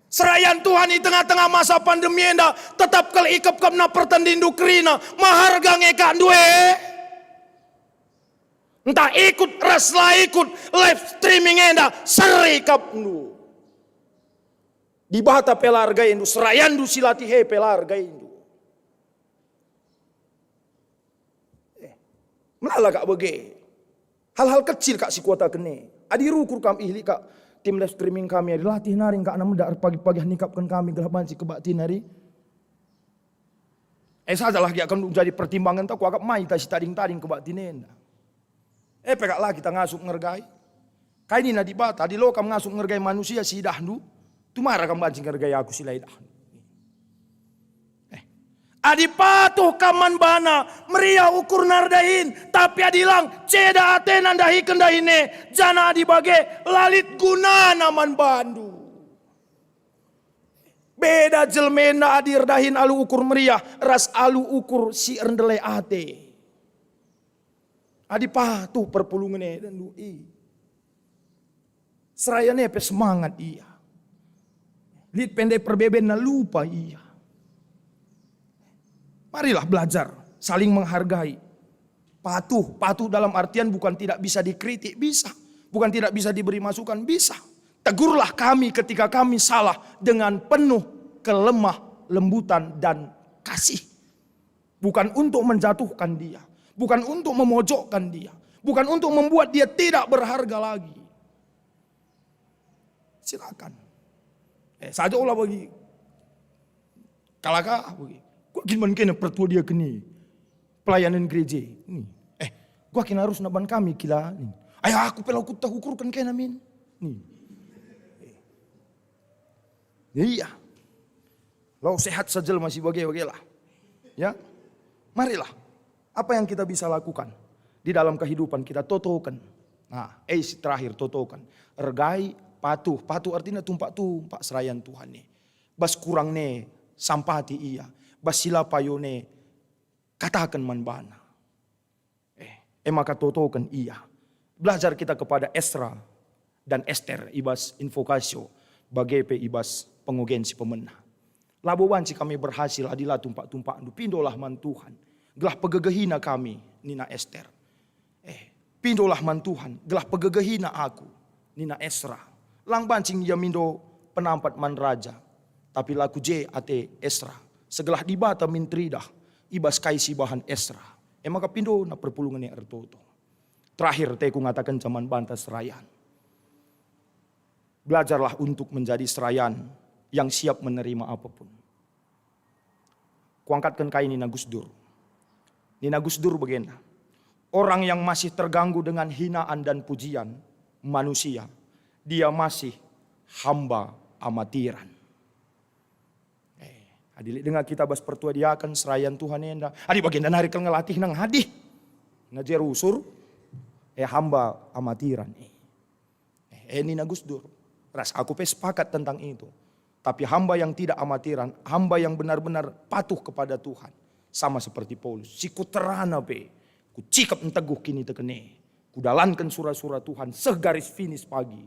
serayan Tuhan i tengah-tengah masa pandemi enda, tetap kal ikepkepna pertendinndu kerina, maharga nge kak ndue. Ntah ikut ras la ikut live streaming enda, seri kapndu. Dibata pe la ergaindu, serayanndu si latihe pe la ergaindu. Eh, melala kak bage. Hal-hal kecil kak si kuataken e. Adi rukur kam ihli kak tim live streaming kami, adi latih nari kak na medak erpagi-pagi nikapken kami gelah banci kebaktin nari. Eh, sajalah gia kam jadi pertimbangan ta kuakap mai ta si tading-tading kebaktin enda. Eh, pe kak la kita ngasup ngergai. Kai nina Dibata, adi lo kam ngasup ngergai manusia si idahndu, tumara kam banci ngergai aku si la idahndu. Eh, adi patuh kam man bana, meriah ukurna erdahin, tapi adi lang, ceda atena ndahiken dahin e, janah adi bage, la lit gunana man bandu. Beda jelmena adi erdahin alu ukur meriah ras alu ukur si erndele ate. Adi patuh perpulungen e, dendu, i. Serayan e pe semangat ia. Lit pe ndai perbebenna lupa ia. Marilah belajar saling menghargai. Patuh, patuh dalam artian bukan tidak bisa dikritik, bisa. Bukan tidak bisa diberi masukan, bisa. Tegurlah kami ketika kami salah dengan penuh kelemah lembutan dan kasih. Bukan untuk menjatuhkan dia, bukan untuk memojokkan dia, bukan untuk membuat dia tidak berharga lagi. Silakan. Eh, saja ola bagi. Kalaka bagi. Kuakap kin man kena pertua diaken e. Pelayanan gereja. Ni. Eh, kuakap kin arusna ban kami kila. Ni. Ayo aku pe la kutah ukurken kena min. Ni. Eh. Ya, iya. Lau sehat saja masih bage-bage lah. Ya. Marilah. Apa yang kita bisa lakukan di dalam kehidupan kita, totoken. Nah, eh, si terakhir, totoken. Ergai, patuh. Patuh artinya tumpak-tumpak serayan Tuhan e. Bas kurang ne, sampati ia. Bas si la payo ne, kataken man bana. Eh, e maka totoken ia. Belajar kita kepada Esra dan Ester i bas invokasio, bage pe i bas pengogen si pemena. Labo banci kami berhasil adi la tumpak-tumpakndu. Pindolah man Tuhan, gelah pegegehina kami, nina Ester. Eh, pindolah man Tuhan, gelah pegegehina aku, nina Esra. Lang banci ia mindo penampat man raja, tapi la ku je ate Esra, segelah Dibata min teridah i bas kai si ibahan Esra. E maka pindona perpulungen e ertoto. Terakhir, teku ngatakenca man banta serayan. Belajarlah untuk menjadi serayan yang siap menerima apapun. Kuangkatken kai nina Gus Dur. Nina Gus Dur bagenda, "Orang yang masih terganggu dengan hinaan dan pujian manusia, dia masih hamba amatiran." Eh, adi lit denga kita bas pertua diaken serayan Tuhan enda, adi bagenda nari kal ngelatih nang adi. Na je rusur, eh, hamba amatiran. Eh, eh, nina Gus Dur. Ras aku pe sepakat tentang itu. Tapi hamba yang tidak amatiran, hamba yang benar-benar patuh kepada Tuhan, sama seperti Paulus, si kuterana pe, kucikep nteguh kiniteken e, kudalanken sura-sura Tuhan seh garis finis pagi,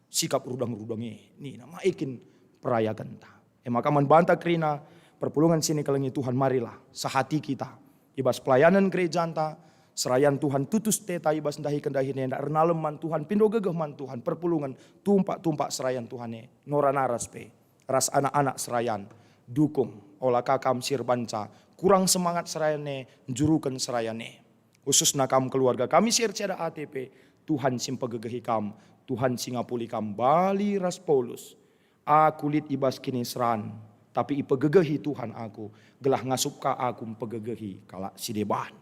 sikap rudang-rudang e, nina, ma e kin perayakenta. E maka man banta kerina perpulungen si nikelengi Tuhan, marilah sehati kita i bas pelayanen gerejanta, serayan Tuhan tutus teta i bas ndahiken dahin enda, ernalem man Tuhan, pindo gegeh man Tuhan, perpulungen, tumpak-tumpak serayan Tuhan e, nora naras pe, ras anak-anak serayan, dukung, ola ka kam si erbanca kurang semangat serayan e, njuruken serayan e. Khususna kam keluarga kami si erceda ate pe, Tuhan si mpegegehi kam, Tuhan si ngapuli kam bali ras Paulus. Aku lit i bas kiniseran, tapi ipegegehi Tuhan aku, gelah ngasup ka aku mpegegehi kalak si deban.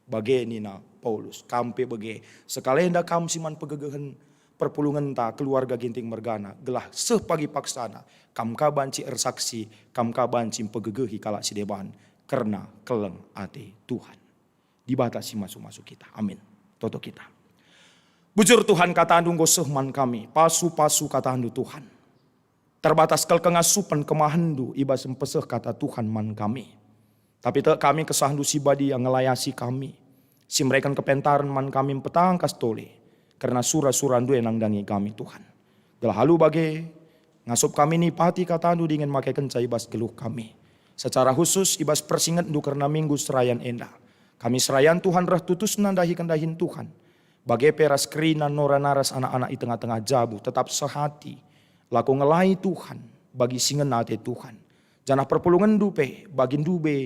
Bage nina Paulus, kam pe bage, sekalenda kam si man pegegehen perpulungenta keluarga Ginting mergana, gelah seh pagi paksana, kam ka banci ersaksi, kam ka banci mpegegehi kalak si deban kerna keleng ate Tuhan. Dibata si masu-masu kita. Amin. Toto kita. Bujur Tuhan, kataNdu enggo seh man kami, pasu-pasu kataNdu Tuhan. Terbatas kal kengasupen kemahenNdu i bas mpeseh kata Tuhan man kami. Tapi tek kami kesahNdu si badia ngelayasi kami, si mereken kepentaren man kami mpetangkas tole, kerna sura-suraNdu e nandangi kami, Tuhan. Gelah alu bage, ngasup kami nipati kataNdu dingen makekenca i bas geluh kami. Secara khusus i bas persingetNdu kerna Minggu serayan enda. Kami serayan Tuhan reh tutusna ndahiken dahin Tuhan. Bage pe ras kerina nora naras anak-anak i tengah-tengah jabu tetap sehati, lako ngelai Tuhan bagi si ngena ate Tuhan. Janah perpulungenNdu pe bagi ndube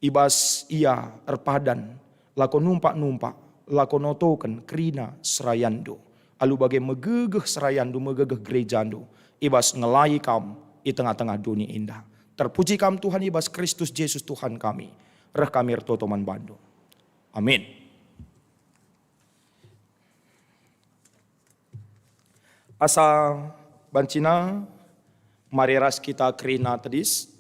i bas ia erpadan, lako numpak-numpak, lako notoken kerina serayanNdu. Alu bage megegeh serayanNdu, megegeh gerejaNdu, i bas ngelai Kam i tengah-tengah doni enda. Terpuji Kam Tuhan i bas Kristus Jesus Tuhan kami. Reh kami ertoto man bandu. Amin. Asa bancina, mari ras kita kerina tedis.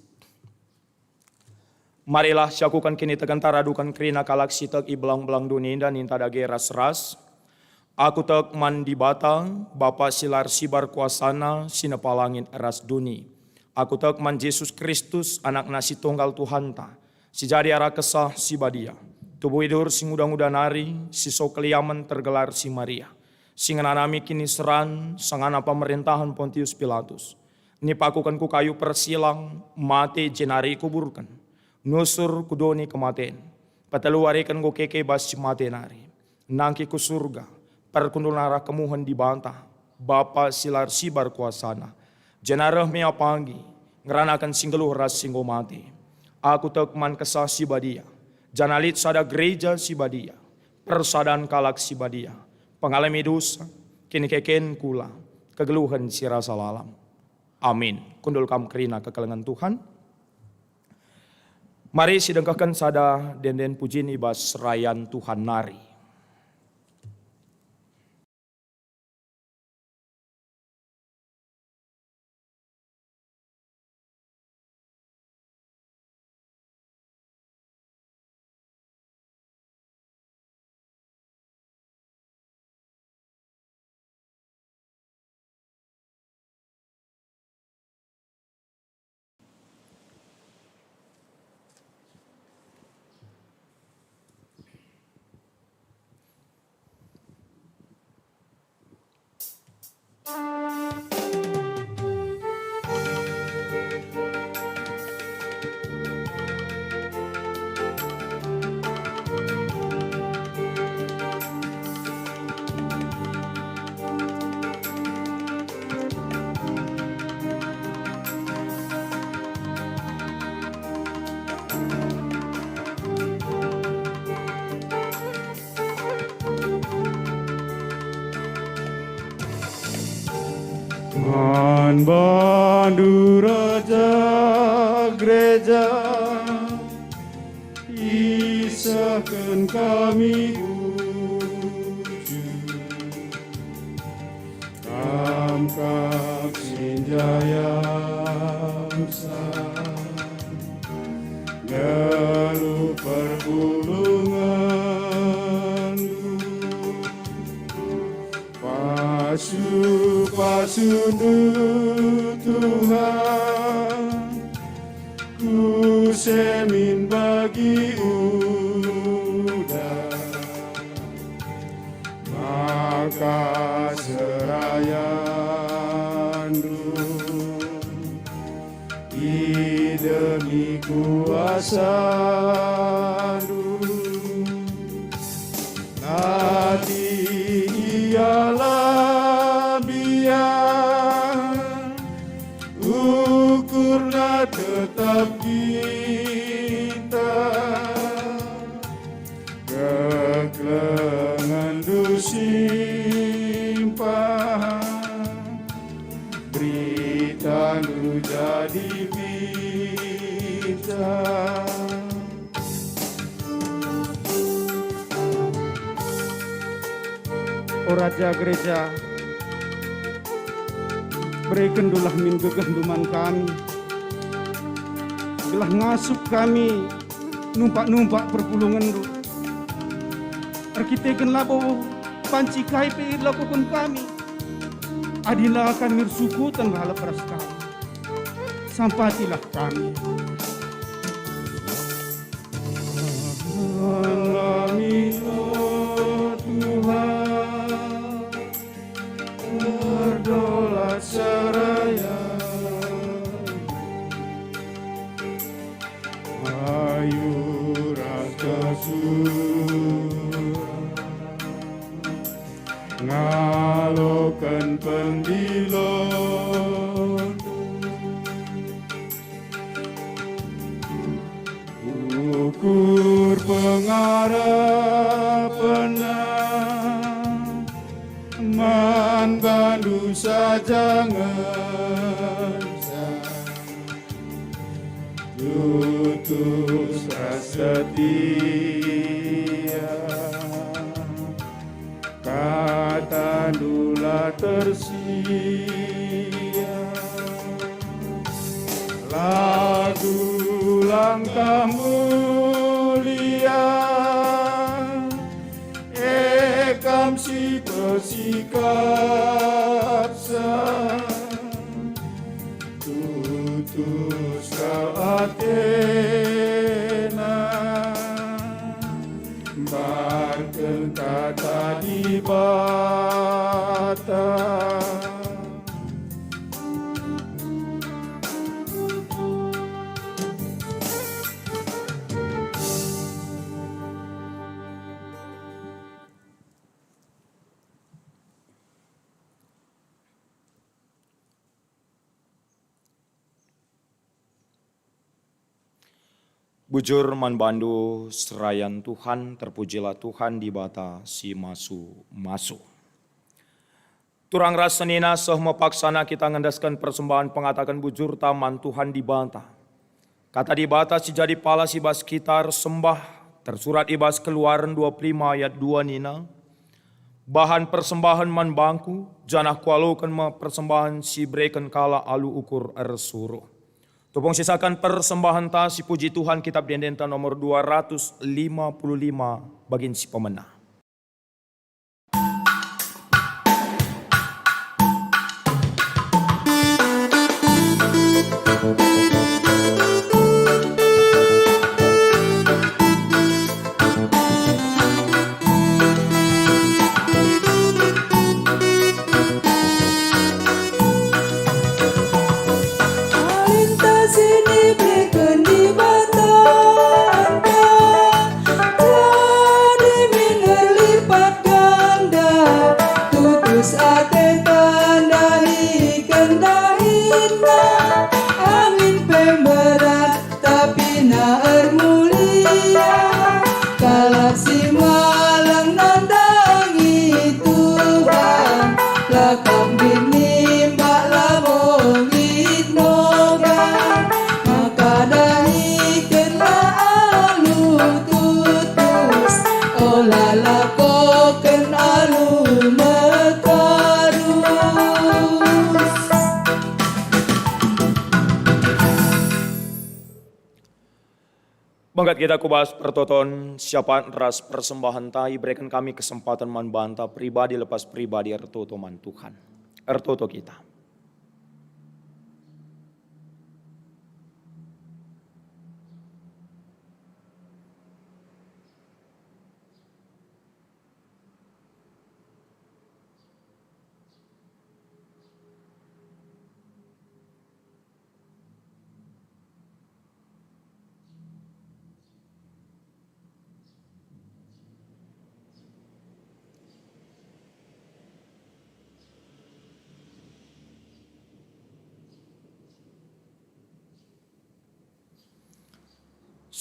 Marilah siakuken kinitekenta raduken kerina kalak si tek i belang-belang doni enda ninta dage ras-ras. Aku tek man Dibata, Bapa si la ersibar kuasaNa, si nepa langit ras doni. Aku tek man Jesus Kristus, AnakNa si tunggal Tuhanta, si jadi arah Kesah Si Badia, tubuh idur si nguda-nguda nari, si so keliamen tergelar si Maria, si ngenanami kiniseran sangana pemerintahen Pontius Pilatus, nipakuken ku kayu persilang, mate jenari ikuburken, nusur ku doni kematen, petelu wariken enggo keke bas si mate nari, nangkih ku Surga, perkundulna arah kemuhen Dibata, Bapa si la ersibar kuasaNa, janah reh me ia pagi, ngeranaken si nggeluh ras si enggo mate. Aku tek man Kesah Si Badia, janah lit sada gereja si badia, persadan kalak si badia, pengalemi dosa, kinikeken kula, kegeluhen si rasa lalap. Amin. Kundul kam kerina kekelengen Tuhan. Mari sidengkehken sada ende-enden pujin i bas serayan Tuhan nari. Man bandu raja gereja, iseh kami uju. Kam kap si njayamsa, nggeluh perpulungenndu. Pasu-pasundu Tuhan, kuse min bagi udah, maka serayandu idemi kuasandu. Latih ialah biar, ukurna tetap kita. Kekelengenndu simpan, beritandu jadi bintang. O Raja Gereja, berekendulah min gegehndu man kami, gelah ngasup kami numpak-numpak perpulungenndu. Erkiteken labo banci kai pe ilakoken kami, adi la kami ersukuten lalap ras kami. Sampatilah kami. Kami, o Tuhan, berdolat seraya. Ayu ras kasur ngaloken pendilo. Ukur pengarapenna man bandu saja ngenca, tutus ras setia. Katandu la tersia, lagu langkah mulia, e Kam si persikapsa. Tutus kal atena, mbarken kata Dibata. Bujur man bandu serayan Tuhan, terpujilah Tuhan Dibata si masu-masu. Turang ras senina seh me paksana kita ngendesken persembahen pengataken bujurta man Tuhan Dibata. Kata Dibata si jadi palas i bas kita ersembah tersurat i bas Keluaren dua puluh lima ayat dua nina, "Bahan persembahen man bangKu, janah Kualoken me persembahen si ibereken kalak alu ukur ersuruh." Tupung sisaken persembahenta si puji Tuhan, Kitab Ende-endenta nomor dua ratus lima puluh lima, bagin si pemena. Alinta si nibereken Dibata, jadi min Bengket kita ku bas pertoton, siapan ras persembahen ta, ibereken kami kesempaten man banta pribadi lepas pribadi ertoto man Tuhan. Ertoto kita.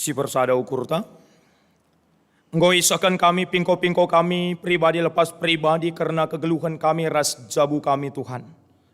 Si persada ukurta. Enggo isehken kami pingko-pingko kami, pribadi lepas pribadi, kerna kegeluhen kami ras jabu kami, Tuhan.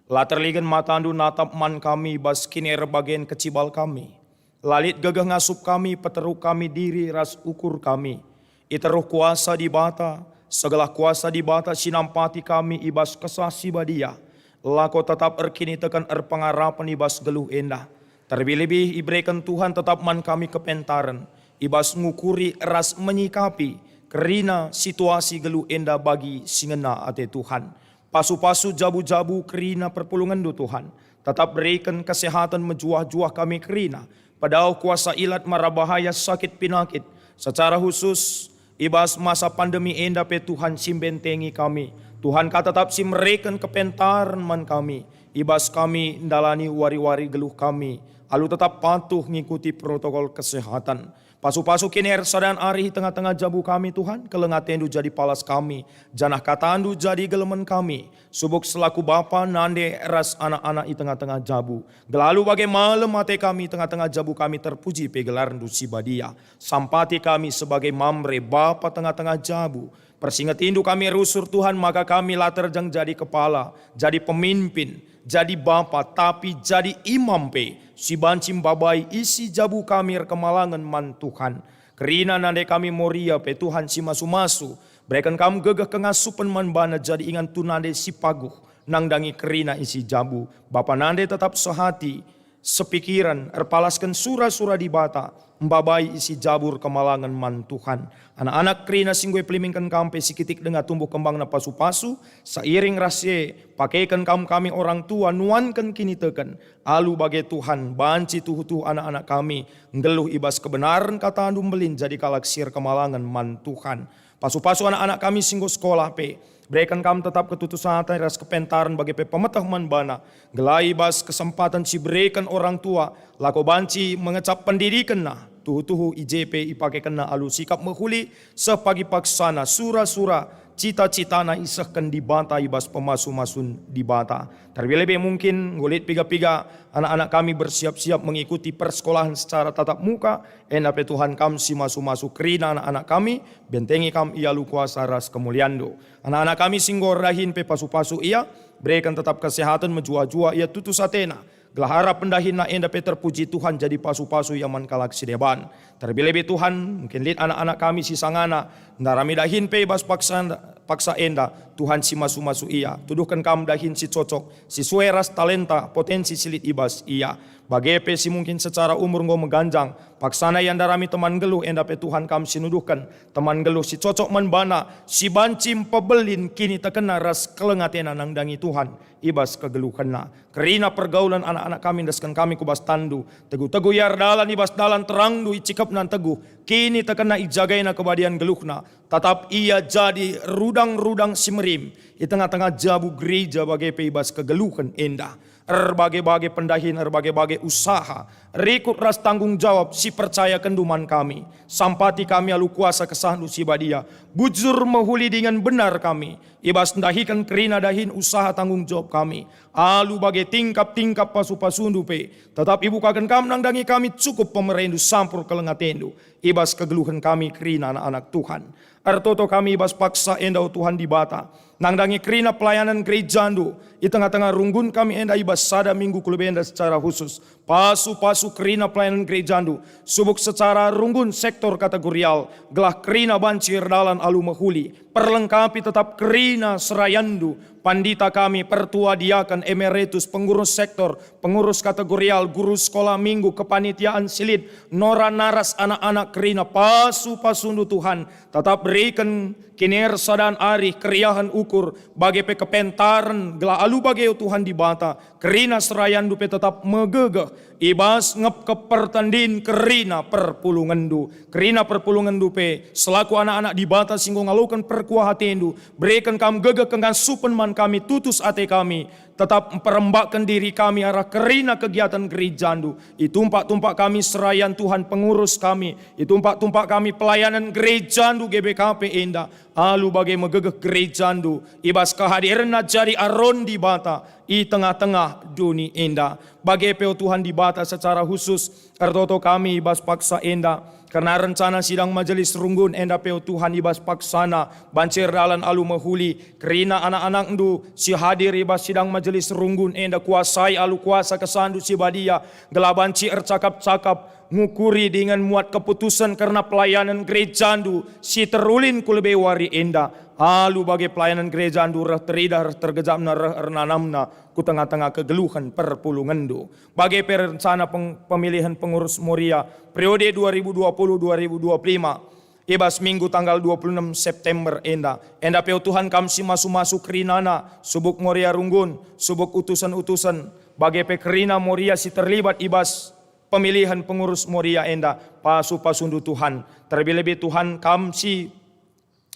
La terligen matandu natap man kami bas kinibagen kecibal kami. La lit gegeh ngasup kami, peteruk kami diri ras ukur kami. I teruh kuasa Dibata, segelah kuasa Dibata si nampati kami i bas Kesah Si Badia, lako tetap erkiniteken erpengarapen i bas geluh enda. Terlebih-lebih ibereken Tuhan tetap man kami kepentaren i bas ngukuri ras menyikapi kerina situasi geluh enda bagi si ngena ate Tuhan. Pasu-pasu jabu-jabu kerina perpulungenndu, Tuhan. Tetap beriken kesehaten mejuah-juah kami kerina, pedauh kuasa ilat mara bahaya sakit pinakit, secara khusus i bas masa pandemi enda pe Tuhan si mbentengi kami. Tuhan ka tetap si mereken kepentaren man kami, i bas kami ndalani wari-wari geluh kami, alu tetap patuh ngikuti protokol kesehatan. Pasu-pasu kinibagen arih i tengah-tengah jabu kami, Tuhan, keleng atendu jadi palas kami, janah katandu jadi gelemen kami, subuk selaku bapa, nande, ras anak-anak i tengah-tengah jabu. Gelah alu bage malem ate kami i tengah-tengah jabu kami terpuji pe gelarndu si badia. Sampati kami sebagai Mamre, bapa tengah-tengah jabu. Persingetindu kami rusur, Tuhan, maka kami la terjeng jadi kepala, jadi pemimpin, jadi bapa, tapi jadi imam pe, si banci mbabai isi jabu kami erkemalangen man Tuhan. Kerina nande kami Moria pe, Tuhan si masu-masu, bereken Kam gegeh kengasupen man bana jadi ingan tu nande si paguh, nandangi kerina isi jabu. Bapa nande tetap sehati, sepikiran, erpalasken sura-sura Dibata, mbabai isi jabu erkemalangen man Tuhan. Anak-anak kerina si enggo ipelimingken Kam pe si kitik denga tumbuh kembangna pasu-pasu, seiring ras e, pakeken Kam kami orang tua nuanken kiniteken. Alu bage, Tuhan, banci tuhu-tuhu anak-anak kami nggeluh i bas kebenaren kataNdu mbelin jadi kalak si erkemalangen man Tuhan. Pasu-pasu anak-anak kami si enggo sekolah pe, bereken Kam tetap ketutus ate ras kepentaren bage pe pemeteh man bana, gelah i bas kesempaten si ibereken orang tua, lako banci mengecap pendidikenna, tuhu-tuhu i je pe ipakekenna alu sikap mehuli, seh pagi paksana sura-sura cita-citana isehken Dibata i bas pemasu-masun Dibata. Terlebih-lebih mungkin enggo lit piga-piga anak-anak kami bersiap-siap mengikuti persekolahen secara tatap muka, enda pe Tuhan Kam si masu-masu kerina anak-anak kami, bentengi Kam i alu kuasa ras kemulianNdu. Anak-anak kami si enggo erdahin pe pasu-pasu ia, bereken tetap kesehaten, mejuah-juah ia, tutus atena, gelah arah pendahinna enda pe terpuji Tuhan jadi pasu-pasu ia man kalak si deban. Terlebih-lebih Tuhan, mungkin lit anak-anak kami si sangana ndarami dahin pe i bas paksa, paksa enda, Tuhan si masu-masu ia. Tuduhken Kam dahin si cocok, si sue ras talenta, potensi si lit i bas ia. Bage pe si mungkin secara umur enggo meganjang, paksana ia ndarami teman nggeluh, enda pe Tuhan Kam si nuduhken teman nggeluh si cocok man bana, si banci mpebelin kinitekenna ras keleng atena nandangi Tuhan i bas kegeluhenna. Kerina pergaulen anak-anak kami ndesken kami ku bas tanNdu. Teguh-teguh ia erdalan i bas dalan terangNdu, icikepna nteguh, kinitekenna ijagaina kebadian geluhna. Tatap ia jadi rudang-rudang si merim i tengah-tengah jabu gereja bage pe i bas kegeluhen enda. Erbage-bage pendahin, erbage-bage usaha, rikut ras tanggung jawab si percayakenNdu man kami. Sampati kami alu kuasa KesahNdu si badia. Bujur, mehuli dingen benar kami i bas ndahiken kerina dahin usaha tanggung jawab kami. Alu bage tingkap-tingkap pasu-pasuNdu pe, tetap ibukaken Kam nandangi kami cukup pemereNdu sampur keleng ateNdu i bas kegeluhen kami kerina anak-anak Tuhan. Ertoto kami i bas paksa enda, o Tuhan Dibata, nandangi kerina pelayanan gerejaNdu i tengah-tengah runggun kami enda i bas sada minggu ku lebe enda secara khusus. Pasu-pasu kerina pelayanan gerejaNdu, subuk secara runggun sektor kategorial, gelah kerina banci erdalan alu mehuli. Perlengkapi tetap kerina serayanNdu, Pandita kami, pertua diaken, emeritus, pengurus sektor, pengurus kategorial, guru sekolah minggu, kepanitiaan silit, nora naras anak-anak kerina, pasu-pasundu Tuhan, tetap beriken kinirsadan arih, keriahen ukur, bage pe kepentaren, gelah alu bage o Tuhan Dibata, kerina serayandu pe tetap megegeh, i bas ngepkep pertendin kerina perpulungenndu. Kerina perpulungenndu pe, selaku anak-anak Dibata si enggo ngaloken perkuah atendu, bereken kam gegeh kengasupen man kami, tutus ate kami, tetap mperembakken diri kami arah kerina kegiatan gerejandu. Itumpak-tumpak kami serayan Tuhan pengurus kami, itumpak-tumpak kami pelayanan gerejandu G B K P enda, alu bage megegeh gerejandu, i bas kehadirenna jadi aron Dibata i tengah-tengah doni enda. Bage pe o Tuhan Dibata secara khusus, ertoto kami i bas paksa enda, kerna rencana sidang majelis runggun enda pe o Tuhan i bas paksana, banci erdalan alu mehuli, kerina anak-anakndu si hadir i bas sidang majelis runggun enda kuasai alu kuasa kesandu si badia, gelah banci ercakap-cakap, ngukuri dingen muat keputusen kerna pelayanan gerejandu si terulin ku lebe wari enda. Alu bage pelayanan gerejandu reh teridah, reh tergejapna, reh ernanamna ku tengah-tengah kegeluhen perpulungenndu. Bage pe rencana peng-, pemilihan pengurus Moria periode dua ribu dua puluh dua ribu dua puluh lima, i bas minggu tanggal dua puluh enam September enda. Enda pe o Tuhan kam si masu-masu kerinana, subuk Moria runggun, subuk utusen-utusen, bage pe kerina Moria si terlibat i bas pemilihan pengurus Moria enda, pasu-pasundu Tuhan. Terlebe-lebe Tuhan kam si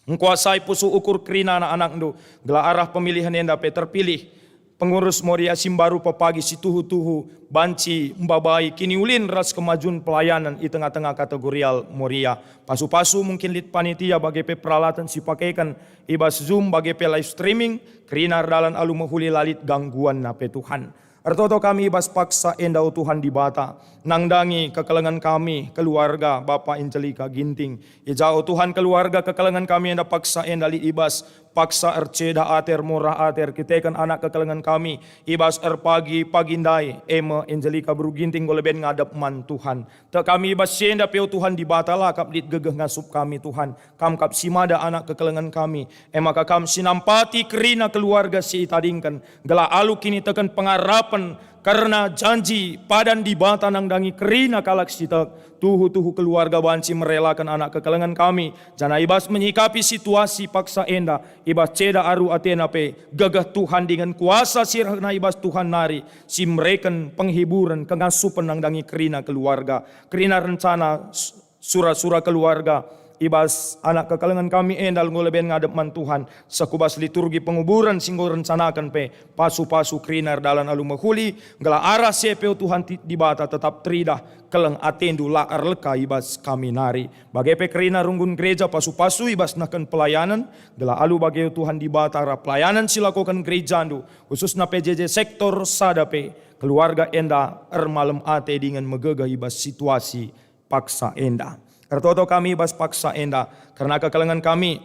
engkuasai pusuh ukur kerina anak-anakndu, gelah arah pemilihan enda pe terpilih pengurus Moria si mbaru pepagi si tuhu-tuhu banci mbabai kiniulin ras kemajun pelayanan i tengah-tengah kategorial Moria. Pasu-pasu mungkin lit panitia bage pe peralatan si pakeken i bas Zoom bage pe live streaming, kerina erdalan alu mehuli la lit gangguanna pe Tuhan. Ertoto kami i bas paksa enda, o Tuhan Dibata, nandangi kekelengen kami, keluarga Bapa Angelika Ginting. I ja, o Tuhan, keluarga kekelengen kami enda paksa enda lit i bas paksa erceda ate, ermurah ate, erkiteken anak kekelengen kami, i bas erpagi-pagi ndai, e me Angelika beru Ginting enggo leben ngadep man Tuhan. Tek kami i bas si enda pe, o Tuhan Dibata, la kap lit gegeh ngasup kami, Tuhan. Kam kap si mada anak kekelengen kami, e maka Kam si nampati kerina keluarga si itadingken, gelah alu kiniteken pengarapen kerna janji padan Dibata nandangi kerina kalak si tek. Tuhu-tuhu keluarga banci merelaken anak kekelengen kami, janah i bas menyikapi situasi paksa enda, i bas ceda aru atena pe, gegeh Tuhan dingen kuasa si rehna i bas Tuhan nari, si mereken penghiburen, kengasupen nandangi kerina keluarga, kerina rencana s-, sura-sura keluarga, i bas anak kekelengen kami enda enggo leben ngadep man Tuhan, seh ku bas liturgi penguburen si enggo rencanaken pe, pasu-pasu kerina erdalan alu mehuli, gelah arah si e pe, o Tuhan ti-, Dibata, tetap teridah, keleng atendu la erleka i bas kami nari. Bage pe kerina runggun gereja, pasu-pasu i bas nehken pelayanen, gelah alu bage, o Tuhan Dibata, arah pelayanan si lakoken gerejandu, khususna P J J sektor sada pe, keluarga enda ermalem ate dingen megegeh i bas situasi paksa enda. Ertoto kami i bas paksa enda, kerna kekelengen kami,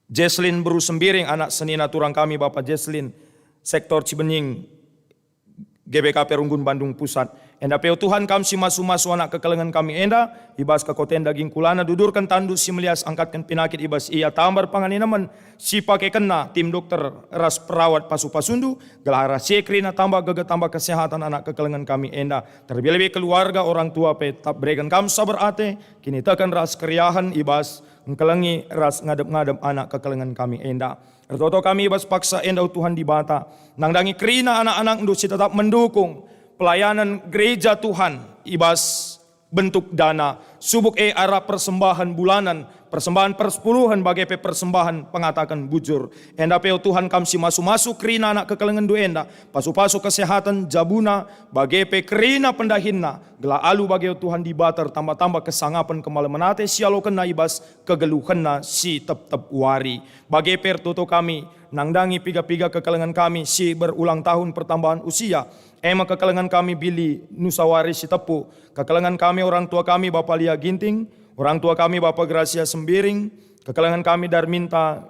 Jesselyn beru Sembiring, anak senina turang kami, Bapa Jesselyn, sektor Cibenying, G B K P Runggun, Bandung Pusat. Enda pe, o Tuhan, Kam si masu-masu anak kekelengen kami enda, i bas kekuten daging kulana, dudurken tandu si melias, angkatken pinakit i bas ia, tambar pangan inemen si pakekenna, tim dokter ras perawat pasu-pasundu, gelah arah si e kerina tambah gegeh, tambah kesehatan anak kekelengen kami enda. Terlebe-lebe keluarga, orang tua pe tetap bereken Kam saber ate, kiniteken ras keriahen i bas engkelengi ras ngadep-ngadep anak kekelengen kami enda. Ertoto kami i bas paksa enda, o Tuhan Dibata, nandangi kerina anak-anakndu si tetap mendukung pelayanan gereja Tuhan i bas bentuk dana, subuk e arah persembahan bulanan, persembahan persepuluhen, bage pe persembahan pengataken bujur. Enda pe, o Tuhan, Kam si masu-masu kerina anak kekelengenndu enda, pasu-pasu kesehatan jabuna, bage pe kerina pendahinna, gelah alu bage, o Tuhan Dibata, ertambah-tambah kesangapen kemalemen ate si ialokenna i bas kegeluhenna si tep-tep wari. Bage pe ertoto kami nandangi piga-piga kekelengen kami si berulang tahun pertambahan usia, e me kekelengen kami Billy Nusawari Sitepu, kekelengen kami orang tua kami Bapa Lia Ginting, orang tua kami Bapa Gracia Sembiring, kekelengen kami Darminta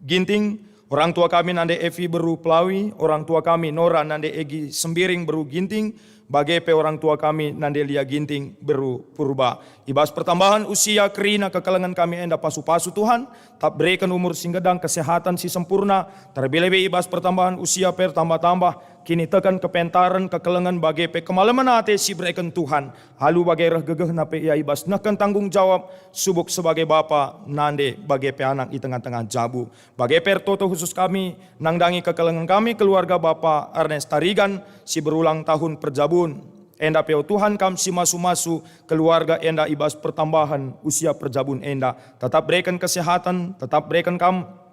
Ginting, orang tua kami Nande Evi beru Pelawi, orang tua kami Nora Nande Egi Sembiring beru Ginting, Bage pe orang tua kami nande Lia Ginting, beru Purba. I bas pertambahen usia kerina kekelengen kami enda pasu-pasu Tuhan, tetap bereken umur si nggegang, kesehatan si sempurna, terlebe-lebe i bas pertambahen usia pertambah-tambah, kiniteken kepentaren, kekelengen bage pe kemalemen ate si bereken Tuhan. Alu bage reh gegehna pe ia i bas nehken tanggung jawab, subuk sebagai bapa, nande, bage pe anak i tengah-tengah jabu. Bage pe ertoto khusus kami, nandangi kekelengen kami keluarga Bapa Ernest Tarigan si berulang tahun perjabun. Enda pe, o Tuhan, Kam si masu-masu keluarga enda i bas pertambahen usia perjabun enda. Tetap bereken kesehatan, tetap bereken Kam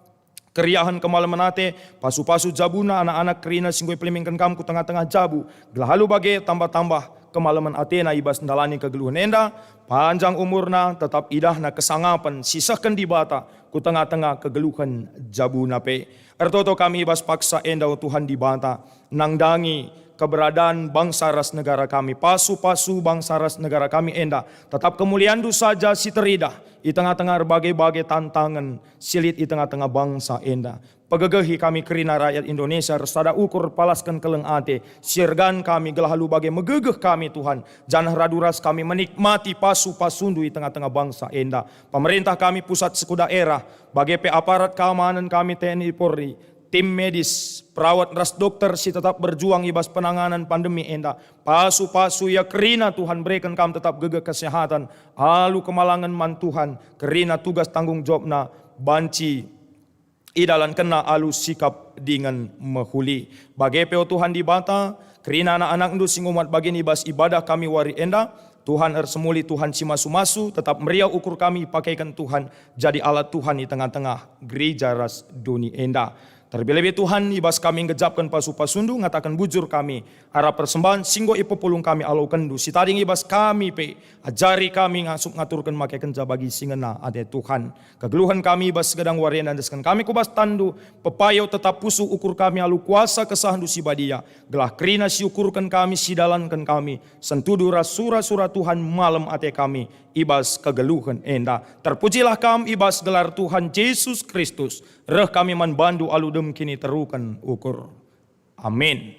keriahen kemalemen ate, pasu-pasu jabuna anak-anak kerina si enggo ipelimenken Kam ku tengah-tengah jabu, gelah alu bage tambah-tambah kemalemen atena i bas ndalani kegeluhen enda, panjang umurna, tetap idahna kesangapen si sehken Dibata ku tengah-tengah kegeluhen jabuna pe. Ertoto kami i bas paksa enda, o Tuhan Dibata, nandangi keberadaan bangsa ras negara kami, pasu-pasu bangsa ras negara kami enda, tetap kemulianNdu saja si teridah i tengah-tengah erbage-bage tantangen si lit i tengah-tengah bangsa enda. Pegegehi kami kerina rakyat Indonesia ersada ukur palasken keleng ate, si ergan kami gelah alu bage megegeh kami, Tuhan, janah radu ras kami menikmati pasu-pasuNdu i tengah-tengah bangsa enda. Pemerintah kami pusat seh ku daerah, bage pe aparat keamanan kami, T N I, Polri, tim medis, perawat ras dokter si tetap berjuang i bas penanganan pandemi enda. Pasu-pasu ia kerina, Tuhan, bereken Kam tetap gegeh kesehatan, alu kemalangen man Tuhan, kerina tugas tanggung jawabna banci idalankenna alu sikap dingen mehuli. Bage pe, o Tuhan Dibata, kerina anak-anakNdu si ngumat bagin i bas ibadah kami wari enda, Tuhan ersemuli, Tuhan si masu-masu, tetap meriah ukur kami ipakeken Tuhan jadi alat Tuhan i tengah-tengah gereja ras doni enda. Terlebe-lebe, Tuhan, i bas kami nggejapken pasu-pasuNdu, ngataken bujur kami, arah persembahen si enggo ipepulung kami alokenNdu, si tading i bas kami pe, ajari kami ngasup ngaturken make kenca bagi si ngena ate, Tuhan. Kegeluhen kami i bas segedang wari enda endesken kami ku bas tanNdu, pepayo tetap pusuh ukur kami alu kuasa KesahNdu si Badia, gelah kerina si ukurken kami, si dalanken kami, sentudu ras sura-sura Tuhan malem ate kami i bas kegeluhen enda. Terpujilah Kam i bas gelar Tuhan Jesus Kristus, reh kami man bandu alu dem kiniteruken ukur. Amin.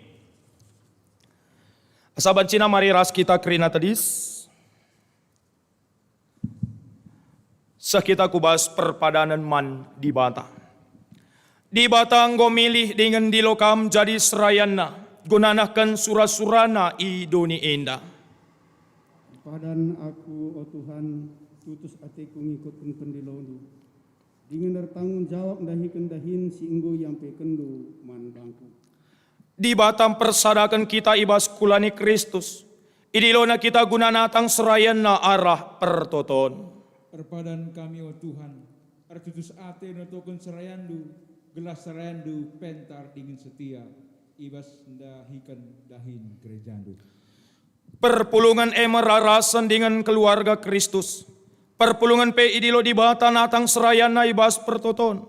Asa bancina mari ras kita kerina tedis. Seh kita ku bas perpadanen man Dibata. Dibata enggo milih dingen ndilo kam jadi serayanNa, guna nehken sura-suraNa i doni enda. Padan aku, o Tuhan, tutus ateku ngikutken pendiloNdu, dingen ertanggung jawab ndahiken dahin si enggo iampekenndu man bangku. Dibata mpersadaken kita i bas kulaNi Kristus. IdiloNa kita guna natang serayanNa arah pertoton. Erpadan kami, o Tuhan, ertutus ate notoken serayanNdu, gelah serayanNdu pentar dingen setia i bas ndahiken dahin gerejaNdu. Perpulungen e me rarasen dingen keluarga Kristus. Perpulungen pe idilo Dibata natang serayanNa i bas pertoton,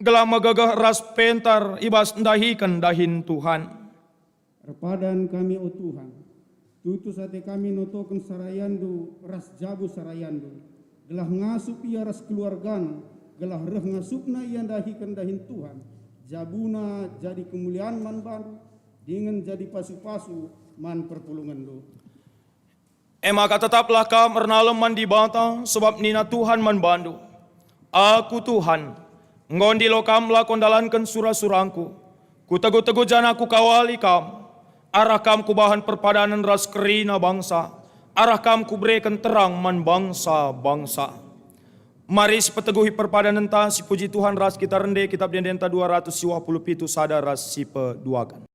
gelah megegeh ras pentar i bas ndahiken dahin Tuhan. Erpadan kami, o Tuhan, tutus ate kami notoken serayanNdu ras jabu serayanNdu, gelah ngasup ia ras keluargana, gelah reh ngasupna ia ndahiken dahin Tuhan, jabuna jadi kemulian man bandu, dingen jadi pasu-pasu man perpulungenNdu. E maka tetaplah kam ernalem man Dibata, sebab nina Tuhan man bandu, "Aku Tuhan, enggo ndilo kam lako ndalanken sura-surangKu. Kutegu-tegu janah Kukawali kam. Arah kam Kubahan perpadanen ras kerina bangsa, arah kam Kubereken terang man bangsa-bangsa." Mari sipeteguhi perpadanenta, sipuji Tuhan ras kita rende, Kitab Ende-Endenta dua ratus siwah puluh pitu sada ras sipeduaken.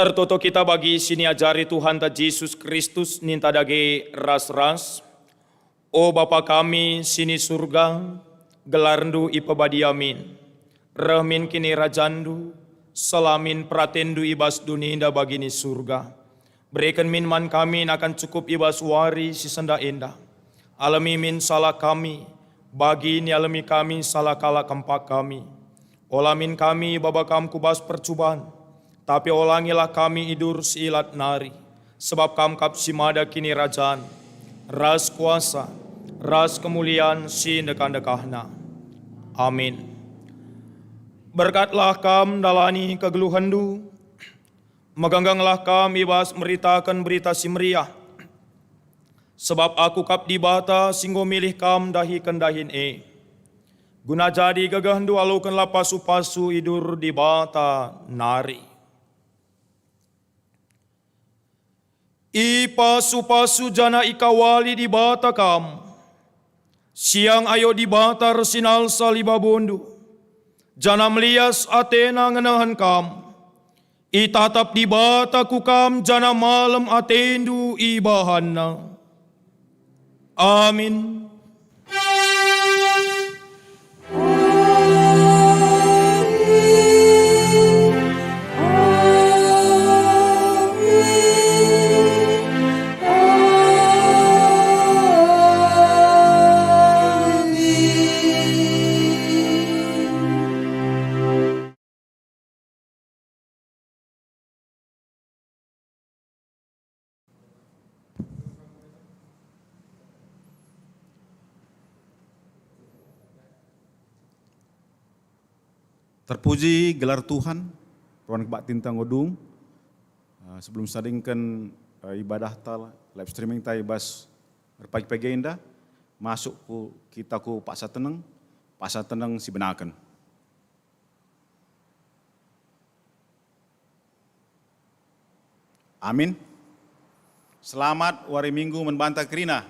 Ertoto kita bagi si niajari Tuhanta Jesus Kristus ninta dage ras-ras. O Bapa kami si ni Surga, gelarNdu ipebadia min. Reh min kinirajanNdu, seh la min peratenNdu i bas doni enda bagi ni Surga. Bereken min man kami nakan cukup i bas wari si sendah enda. Alemi min salah kami, bagi nialemi kami salah kalak kempak kami. Ola min kami ibaba Kam ku bas percuban, tapi olangilah kami idur si ilat nari, sebab Kam kap si mada kinirajan, ras kuasa, ras kemulian si ndekah-ndekahna. Amin. Berkatlah kam ndalani kegeluhenndu, megenggenglah kam i bas meritaken Berita Si Meriah, sebab Aku kap Dibata si enggo milih kam ndahiken dahin e. Guna jadi gegehndu alokenlah pasu-pasu idur Dibata nari. Ipasu-pasu janah ikawali Dibata kam. Siang ayo Dibata ersinalsal i babondu, janah melias ateNa ngenehen kam. Itatap Dibata ku kam janah malem atendu ibahanNa. Amin. Terpuji gelar Tuhan, ruan kebaktinta enggo dung. Eh, sebelum sadingken, eh, ibadahta live streaming ta i bas erpagi-pagi enda, masuk ku kita ku paksa teneng, paksa teneng si benaken. Amin. Selamat wari Minggu man banta kerina.